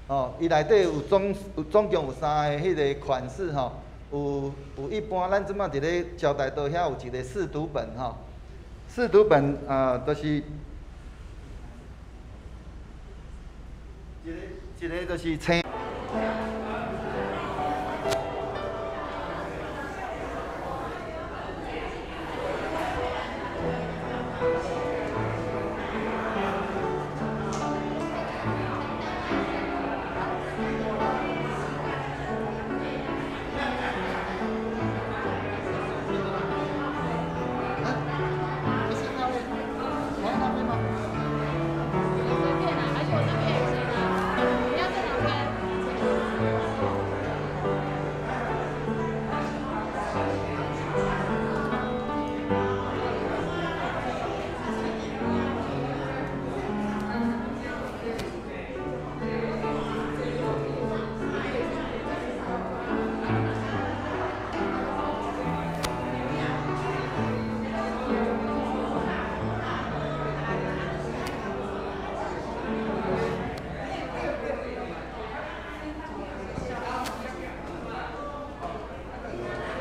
吼，伊內底有總有總共有三个彼個款式吼，有一般咱這擺佇咧招待桌遐有一個試讀本吼，試讀本啊，就是。一個一個就是青。